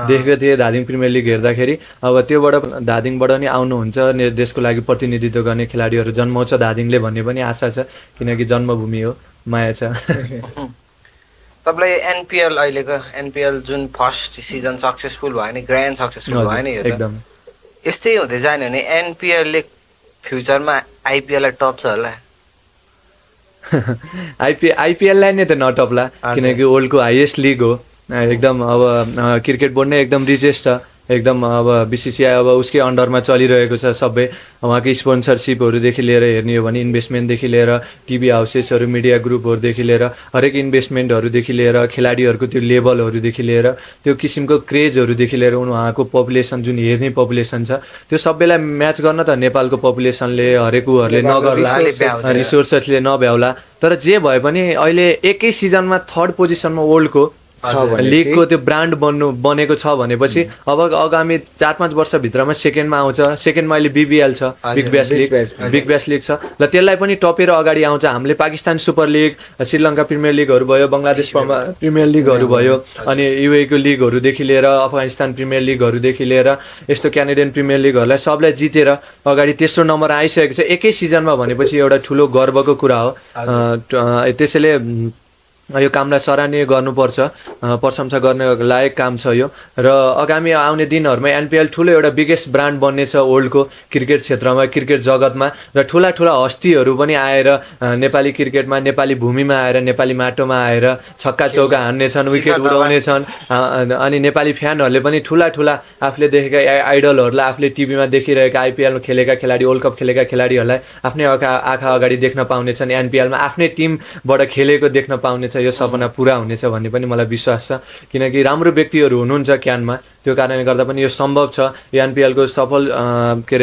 देखेको थिएँ धादिङ प्रिमियर लिग हेर्दाखेरि। अब त्योबाट धादिङबाट नि आउनुहुन्छ देशको लागि प्रतिनिधित्व गर्ने खेलाडीहरू जन्माउँछ धादिङले भन्ने पनि आशा छ, किनकि जन्मभूमि हो, माया छ। तपाईँलाई एनपिएल, अहिलेको एनपिएल जुन फर्स्ट सिजन सक्सेसफुल भयो नि, ग्रान्ड सक्सेसफुल भयो नि, एकदम यस्तै हुँदै जाने हो भने एनपिएलले फ्युचरमा आइपिएललाई टप्छ होला? आइपिएललाई नै त नटप्ला, किनकि वर्ल्डको हाइएस्ट लिग हो एकदम। अब क्रिकेट बोर्ड नै एकदम रिचेस्ट छ एकदम। अब बिसिसिआई अब उसकै अन्डरमा चलिरहेको छ सबै, उहाँको स्पोन्सरसिपहरूदेखि लिएर हेर्ने हो भने इन्भेस्टमेन्टदेखि लिएर टिभी हाउसेसहरू, मिडिया ग्रुपहरूदेखि लिएर हरेक इन्भेस्टमेन्टहरूदेखि लिएर खेलाडीहरूको त्यो लेभलहरूदेखि लिएर त्यो किसिमको क्रेजहरूदेखि लिएर उहाँको पपुलेसन जुन हेर्ने पपुलेसन छ त्यो सबैलाई म्याच गर्न त नेपालको पपुलेसनले हरेक उहरूले नगर्ला, रिसोर्सेसले नभ्याउला। तर जे भए पनि अहिले एकै सिजनमा 3rd पोजिसनमा वर्ल्डको लिगको त्यो ब्रान्ड बनेको छ भनेपछि अब आगामी 4-5 वर्षभित्रमा सेकेन्डमा आउँछ। सेकेन्डमा अहिले बिबिएल छ, बिग ब्यास लिग छ, र त्यसलाई पनि टपेर अगाडि आउँछ। हामीले Pakistan super league, Sri Lanka premier लिगहरू भयो, बङ्गलादेश प्रिमियर लिगहरू भयो, अनि युएको लिगहरूदेखि लिएर अफगानिस्तान प्रिमियर लिगहरूदेखि लिएर यस्तो क्यानेडियन प्रिमियर लिगहरूलाई सबलाई जितेर अगाडि तेस्रो नम्बर आइसकेको छ एकै सिजनमा भनेपछि एउटा ठुलो गर्वको कुरा हो। त्यसैले यो कामलाई सराहनीय गर्नुपर्छ, प्रशंसा गर्ने लायक काम छ यो। र आगामी आउने दिनहरूमा एनपिएल ठुलो एउटा बिगेस्ट ब्रान्ड बन्नेछ वर्ल्डको क्रिकेट क्षेत्रमा, क्रिकेट जगतमा, र ठुला हस्तीहरू पनि आएर नेपाली क्रिकेटमा, नेपाली भूमिमा आएर, नेपाली माटोमा आएर छक्का चौका हान्नेछन्, विकेट उडाउनेछन्। अनि नेपाली फ्यानहरूले पनि ठुला आफूले देखेका आइडलहरूलाई, आफूले टिभीमा देखिरहेका आइपिएलमा खेलेका खेलाडी, वर्ल्ड कप खेलेका खेलाडीहरूलाई आफ्नै आँखा अगाडि देख्न पाउनेछन्, एनपिएलमा आफ्नै टिमबाट खेलेको देख्न पाउनेछ। यो सपना पुरा हुनेछ भन्ने पनि मलाई विश्वास छ, किनकि राम्रो व्यक्तिहरू हुनुहुन्छ क्यानमा, त्यो कारणले गर्दा पनि यो सम्भव छ। एनपिएलको सफल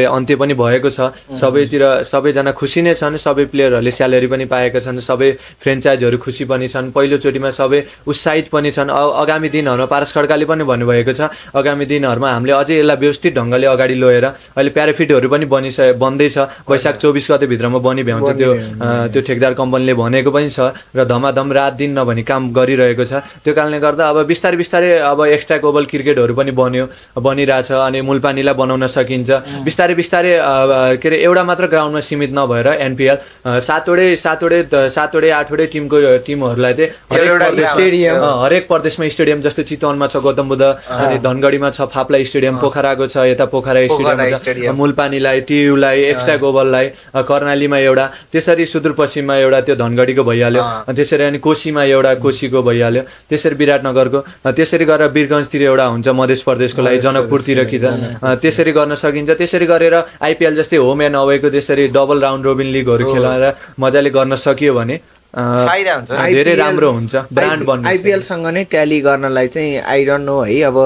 अन्त्य पनि भएको छ, सबैजना खुसी नै छन्, सबै प्लेयरहरूले स्यालेरी पनि पाएका छन्, सबै फ्रेन्चाइजहरू खुसी पनि छन्, पहिलोचोटिमा सबै उत्साहित पनि छन्। आगामी दिनहरूमा पारस खड्काले पनि भन्नुभएको छ, आगामी दिनहरूमा हामीले अझै यसलाई व्यवस्थित ढङ्गले अगाडि लिएर अहिले प्याराफिटहरू पनि बन्दैछ, वैशाख 24 गतेभित्रमा बनी भ्याउँछ त्यो ठेकदार कम्पनीले भनेको पनि छ, र धमाधम रात दिन नभनी काम गरिरहेको छ। त्यो कारणले गर्दा अब बिस्तारै अब एक्स्ट्रा ग्लोबल क्रिकेटहरू पनि पनि बनिरहेछ अनि मुलपानीलाई बनाउन सकिन्छ बिस्तारै बिस्तारै के अरे एउटा मात्र ग्राउन्डमा सीमित नभएर एनपिएल सातवटै आठवटै टिमहरूलाई चाहिँ हरेक प्रदेशमा स्टेडियम जस्तो चितवनमा छ गौतम बुद्ध अनि धनगढीमा छ फाप्ला स्टेडियम पोखराको छ यता पोखरा स्टेडियम मुलपानीलाई टियुलाई एक्स्ट्रा गोबललाई कर्णालीमा एउटा त्यसरी सुदूरपश्चिममा एउटा त्यो धनगढीको भइहाल्यो त्यसरी अनि कोशीमा एउटा कोशीको भइहाल्यो त्यसरी विराटनगरको त्यसरी गरेर वीरगञ्जतिर एउटा हुन्छ मध्य प्रदेशको लागि जनकपुरतिर कि त त्यसरी गर्न सकिन्छ त्यसरी गरेर आइपिएल जस्तै होम एन्ड अवेको त्यसरी डबल राउन्ड रोबिन लिगहरू खेलाएर मजाले गर्न सकियो भने फाइदा हुन्छ धेरै राम्रो हुन्छ ब्रान्ड बन्ने आइपिएल सँग नै ट्याली गर्नलाई चाहिँ आई डोन्ट नो है अब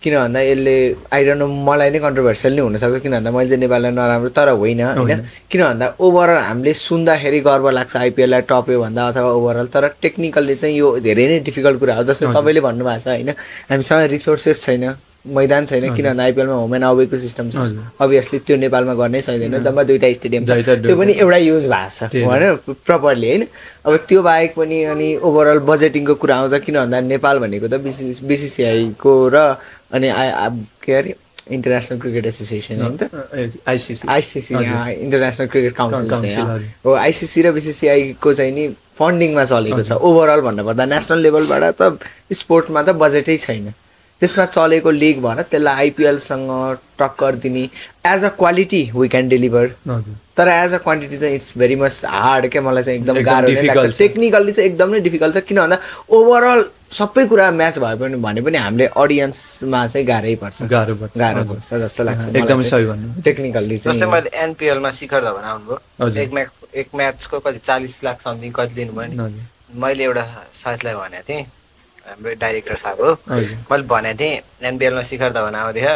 किन भन्दा यसले आई डोन्ट नो मलाई नै कन्ट्रोभर्सियल नै हुनसक्छ किन भन्दा मैले चाहिँ नेपाललाई नराम्रो तर होइन होइन किन भन्दा ओभरअल हामीले सुन्दाखेरि गर्व लाग्छ आइपिएललाई टप्यो भन्दा अथवा ओभरअल तर टेक्निकल्ली चाहिँ यो धेरै नै डिफिकल्ट कुरा हो जस्तो तपाईँले भन्नुभएको छ होइन हामीसँग रिसोर्सेस छैन मैदान छैन किन भन्दा आइपिएलमा होम एन्ड अवेको सिस्टम छ अभियसली त्यो नेपालमा गर्नै सक्दैन जम्मा 2टा स्टेडियम छ त्यो पनि एउटा युज भएको छ होइन प्रपरली होइन अब त्यो बाहेक पनि अनि ओभरअल बजेटिङको कुरा आउँछ किन भन्दा नेपाल भनेको त बिसिसिआईको र अनि के अरे इन्टरनेसनल क्रिकेट एसोसिएसन हो नि त आइसिसी इन्टरनेसनल क्रिकेट काउन्सिल हो आइसिसी र बिसिसिआईको चाहिँ नि फन्डिङमा चलेको छ ओभरअल भन्नुपर्दा नेसनल लेभलबाट त स्पोर्टमा त बजेटै छैन त्यसमा चलेको लिग भएर त्यसलाई आइपिएलसँग टक्कर दिने as a quality we can deliver तर एज अ क्वान्टिटी चाहिँ इट्स भेरी मच हार्ड क्या मलाई चाहिँ एकदम गाह्रो नै लाग्छ टेक्निकल्ली चाहिँ एकदम नै डिफिकल्ट छ किन भन्दा ओभरअल सबै कुरा म्याच भयो भने पनि हामीले अडियन्समा चाहिँ गाह्रै पर्छ गाह्रो पर्छ जस्तो लाग्छ एकदमै सही भन्नु टेक्निकल्ली चाहिँ जस्तै मैले एनपिएलमा शिखर धवन आउनुभयो एक म्याचको कति 40 लाख समथिङ कति दिनुभयो नि मैले एउटा साथीलाई भनेको थिएँ हाम्रो डाइरेक्टर साहब हो मैले भनेको थिएँ एनपिएलमा शिखर धवन आउँदैछ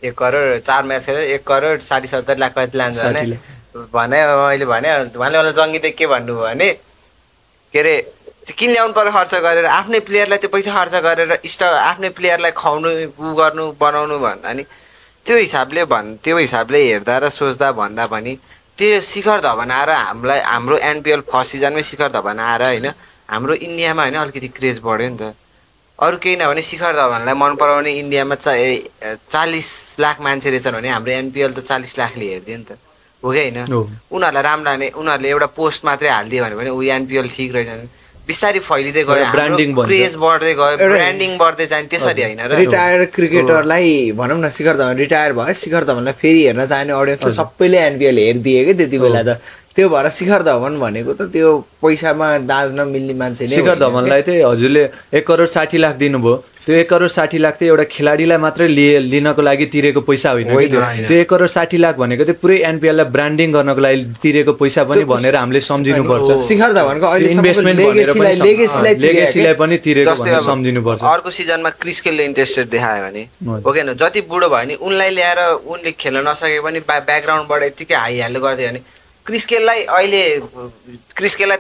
1 करोड 4 म्याच खेलेर 1 करोड 60-70 लाख कति लान्छ भने मैले भने उहाँले मलाई जङ्गी त के भन्नुभयो भने के अरे किन ल्याउनु पर्यो खर्च गरेर आफ्नै प्लेयरलाई त्यो पैसा खर्च गरेर आफ्नै प्लेयरलाई खुवाउनु गर्नु बनाउनु भन्दा नि त्यो हिसाबले हेर्दा र सोच्दा भन्दा पनि त्यो शिखर धवन आएर हाम्रो एनपिएल फर्स्ट सिजनमै शिखर धवन आएर होइन हाम्रो इन्डियामा होइन अलिकति क्रेज बढ्यो नि त अरू केही नभने शिखर धवनलाई मन पराउने इन्डियामा 40 लाख मान्छे रहेछन् भने हाम्रो एनपिएल त 40 लाखले हेरिदियो नि त हो कि होइन उनीहरूलाई राम्रो लाने उनीहरूले एउटा पोस्ट मात्रै हालिदियो भने पनि ऊ एनपिएल ठिक रहेछ बिस्तारै फैलिँदै गयो ब्रान्डिङ क्रेज बढ्दै गयो ब्रान्डिङ बढ्दै जाने त्यसरी होइन र रिटायर्ड क्रिकेटरलाई भनौँ न शिखर धवन रिटायर भयो शिखर धवनलाई फेरि हेर्न चाहने अडियन्स सबैले एनपिएल हेरिदिए कि त्यति बेला त त्यो भएर शिखर धवन भनेको त त्यो पैसामा दाज्न मिल्ने मान्छे नै शिखर धवनलाई चाहिँ हजुरले 1 करोड 60 लाख दिनुभयो त्यो 1 करोड 60 लाख चाहिँ एउटा खेलाडीलाई मात्रै लिनको लागि तिरेको पैसा होइन त्यो 1 करोड 60 लाख भनेको चाहिँ पुरै एनपिएललाई ब्रान्डिङ गर्नको लागि तिरेको पैसा पनि भनेर हामीले सम्झिनुपर्छ शिखर धवनको अहिले इन्भेस्टमेन्ट लेगेसीलाई पनि तिरेको भनेर सम्झिनुपर्छ अर्को सिजनमा क्रिस गेलले इन्ट्रेस्टेड देखायो भने ओके न जति बुढो भयो नि उनलाई ल्याएर उनले खेल्न नसके पनि ब्याकग्राउन्डबाट यतिकै हाइहाल्दै गर्थ्यो भने क्रिस गेललाई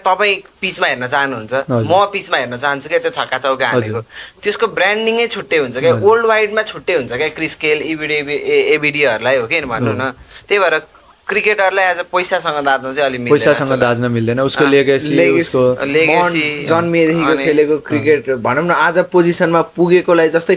तपाईँ पिचमा हेर्न चाहनुहुन्छ म पिचमा हेर्न चाहन्छु क्या त्यो छक्का चौका हानेको त्यसको ब्रान्डिङै छुट्टै हुन्छ क्या वर्ल्ड वाइडमा छुट्टै हुन्छ क्या क्रिस गेल एबिडीहरूलाई हो कि भन्नु न त्यही भएर क्रिकेटरलाई एज अ पैसासँग दाज्न चाहिँ अलि पैसासँग दाज्न मिल्दैन उसको लेगेसी जन्मिएदेखिको खेलेको क्रिकेट भनौँ न आज पोजिसनमा पुगेकोलाई जस्तै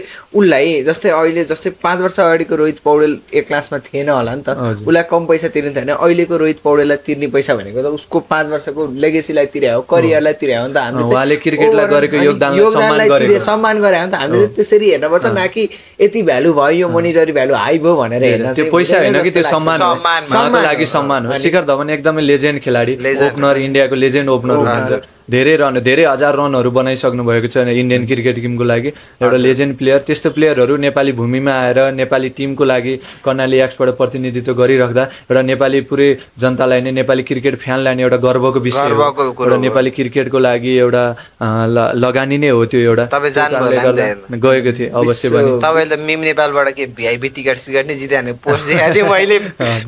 अहिले 5 वर्ष अगाडिको रोहित पौडेल एक क्लासमा थिएन होला नि त उसलाई कम पैसा तिर्नु थिएन अहिलेको रोहित पौडेललाई तिर्ने पैसा भनेको त उसको 5 वर्षको लेगेसीलाई तिर्यायो करियरलाई तिर्यायो नि त हामीले क्रिकेटलाई गरेको योगदानलाई सम्मान गरे हो नि त हामीले त्यसरी हेर्नुपर्छ न कि यति भ्यालु भयो यो मोनिटरी भ्यालु हाई भयो भनेर हेर्न त्यो पैसा होइन कि त्यो सम्मान लागि सम्मान हो शिखर धवन एकदमै लेजेन्ड खेलाडी ओपनर इन्डियाको लेजेन्ड ओपनर हुनुहुन्छ धेरै हजार रनहरू बनाइसक्नु भएको छ इन्डियन क्रिकेट टिमको लागि एउटा लेजेन्ड प्लेयर त्यस्तो प्लेयरहरू नेपाली भूमिमा आएर नेपाली टिमको लागि कर्णाली एक्सबाट प्रतिनिधित्व गरिराख्दा एउटा नेपाली पुरै जनतालाई नै नेपाली क्रिकेट फ्यानलाई नै एउटा गर्वको विषय हो एउटा नेपाली क्रिकेटको लागि एउटा लगानी नै हो त्यो एउटा गएको थिएँ अवश्य पनि तपाईँले त मिम नेपालबाट के भिआइपी टिकट सिकट नै जित्यो पोस्ट देखाएको थिएँ मैले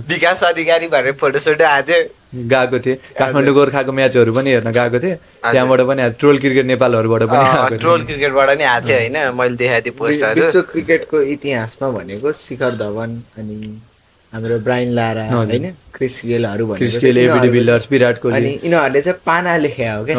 विकास अधिकारी भनेर फोटोसोटो हाल्थेँ गएको थिएँ काठमाडौँ गोर्खाको म्याचहरू पनि हेर्न गएको थिएँ त्यहाँबाट पनि ट्रोल क्रिकेट नेपालहरूबाट पनि ट्रोल क्रिकेटबाट नि आएको थियो होइन मैले देखाएको थिएँ पोस्टहरू विश्व क्रिकेटको इतिहासमा भनेको शिखर धवन अनि हाम्रो ब्रायन लारा होइन क्रिस गेलहरू Chris Gayle AB de Villiers Virat Kohli अनि यिनीहरूले चाहिँ पाना लेखे हो क्या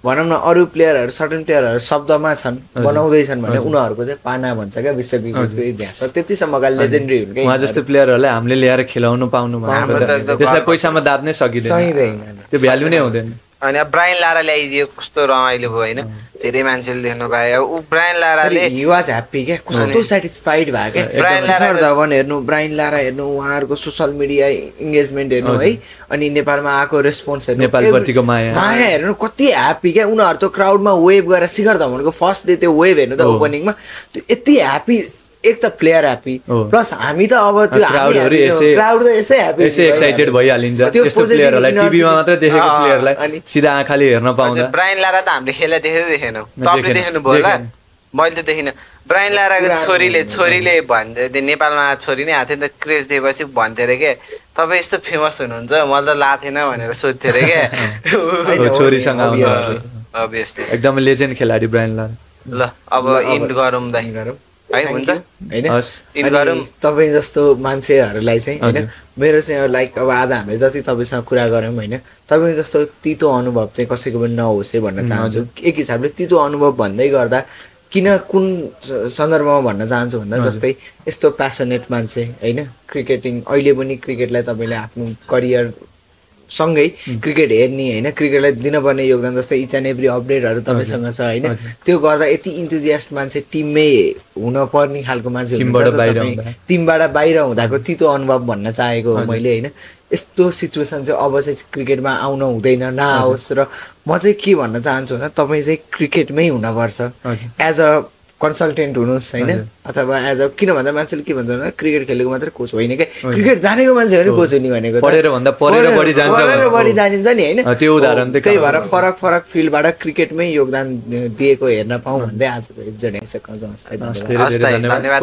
भनौँ न अरू प्लेयरहरू सर्टेन प्लेयरहरू शब्दमा छन् बनाउँदैछन् भने उनीहरूको चाहिँ पाना भन्छ क्या विश्व क्रिकेटको इतिहास त्यतिसम्मका लेजेन्डरी हुन् क्या उहाँ जस्तो प्लेयरहरूलाई हामीले ल्याएर खेलाउनु पाउनु त्यसलाई पैसामा दाद्नै सकिँदैन त्यो भ्यालु नै हुँदैन अनि अब ब्रायन लारा ल्याइदियो कस्तो रमाइलो भयो होइन धेरै मान्छेले देख्नु पायो अब ऊ ब्रायन लाराले ही वाज ह्याप्पी क्या कस्तो सेटिस्फाइड भयो क्या ब्रायन लारा हेर्नु ब्रायन लारा हेर्नु उहाँहरूको सोसल मिडिया इङ्गेजमेन्ट हेर्नु है अनि नेपालमा आएको रेस्पोन्स हेर्नु नेपालप्रतिको माया हेर्नु कति ह्याप्पी क्या उनीहरू त क्राउडमा वेभ गरेर शिखर धवनको फर्स्ट डे त्यो वेभ हेर्नु त ओपनिङमा त्यो यति ह्याप्पी एक त प्लेयर ह्याप्पी प्लस हामी त अब त्यो क्राउडहरु यसै ह्याप्पी यसै एक्साइटेड भइहालिन्छ त्यस्तो प्लेयरहरुलाई टिभीमा मात्र देखेको प्लेयरलाई सिधा आँखाले हेर्न पाउँदा ब्रायन लारा त हामीले खेल्दा देखेनौ तपाईले देख्नु भयो होला मैले त देखिन ब्रायन लाराको छोरीले भन्दै नेपालमा छोरी नै आथे नि त क्रेज दिएपछि भन्थे रे के तपाईँ यस्तो फेमस हुनुहुन्छ मलाई त लाथेन भनेर सोध्थे रे के छोरीसँग अभियसली एकदम लेजेन्ड खेलाडी ब्रायन लारा ल अब इन्ड गरौँ दाइ है हुन्छ हैन तपाईँ जस्तो मान्छेहरूलाई चाहिँ हैन मेरो चाहिँ लाइक अब आज हामीले जति तपाईँसँग कुरा गऱ्यौँ होइन तपाईँ जस्तो तितो अनुभव चाहिँ कसैको पनि नहोस् है भन्न चाहन्छु एक हिसाबले तितो अनुभव भन्दै गर्दा कुन सन्दर्भमा भन्न चाहन्छु भन्दा जस्तै यस्तो प्यासनेट मान्छे होइन क्रिकेटिङ अहिले पनि क्रिकेटलाई तपाईँले आफ्नो करियर सँगै क्रिकेट हेर्ने होइन क्रिकेटलाई दिनुपर्ने योगदान जस्तै इच एन्ड एभ्री अपडेटहरू तपाईँसँग छ होइन त्यो गर्दा यति इन्थुजियास्ट मान्छे टिममै हुनपर्ने खालको मान्छे टिमबाट बाहिर हुँदाको तितो अनुभव भन्न चाहेको हो मैले होइन यस्तो सिचुएसन चाहिँ अब चाहिँ क्रिकेटमा आउन हुँदैन नआओस् र म चाहिँ के भन्न चाहन्छु भने तपाईँ चाहिँ क्रिकेटमै हुनुपर्छ एज अ कन्सल्टेन्ट हुनुहोस् होइन अथवा एज अ किन भन्दा मान्छेले के भन्छ भने क्रिकेट खेलेको मात्रै कोच होइन क्या क्रिकेट जानेको मान्छे पनि कोच हुने भनेको बढी जानिन्छ नि होइन त्यो उदाहरण त्यही भएर फरक फिल्डबाट क्रिकेटमै योगदान दिएको हेर्न पाऊँ भन्दै आजको एकजना धन्यवाद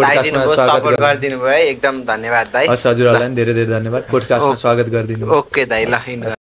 सपोर्ट गरिदिनु भयो एकदम धन्यवाद दाइ हजुरहरूलाई धेरै धेरै धन्यवाद पोडकास्टमा स्वागत गरिदिनु ओके दाइ ल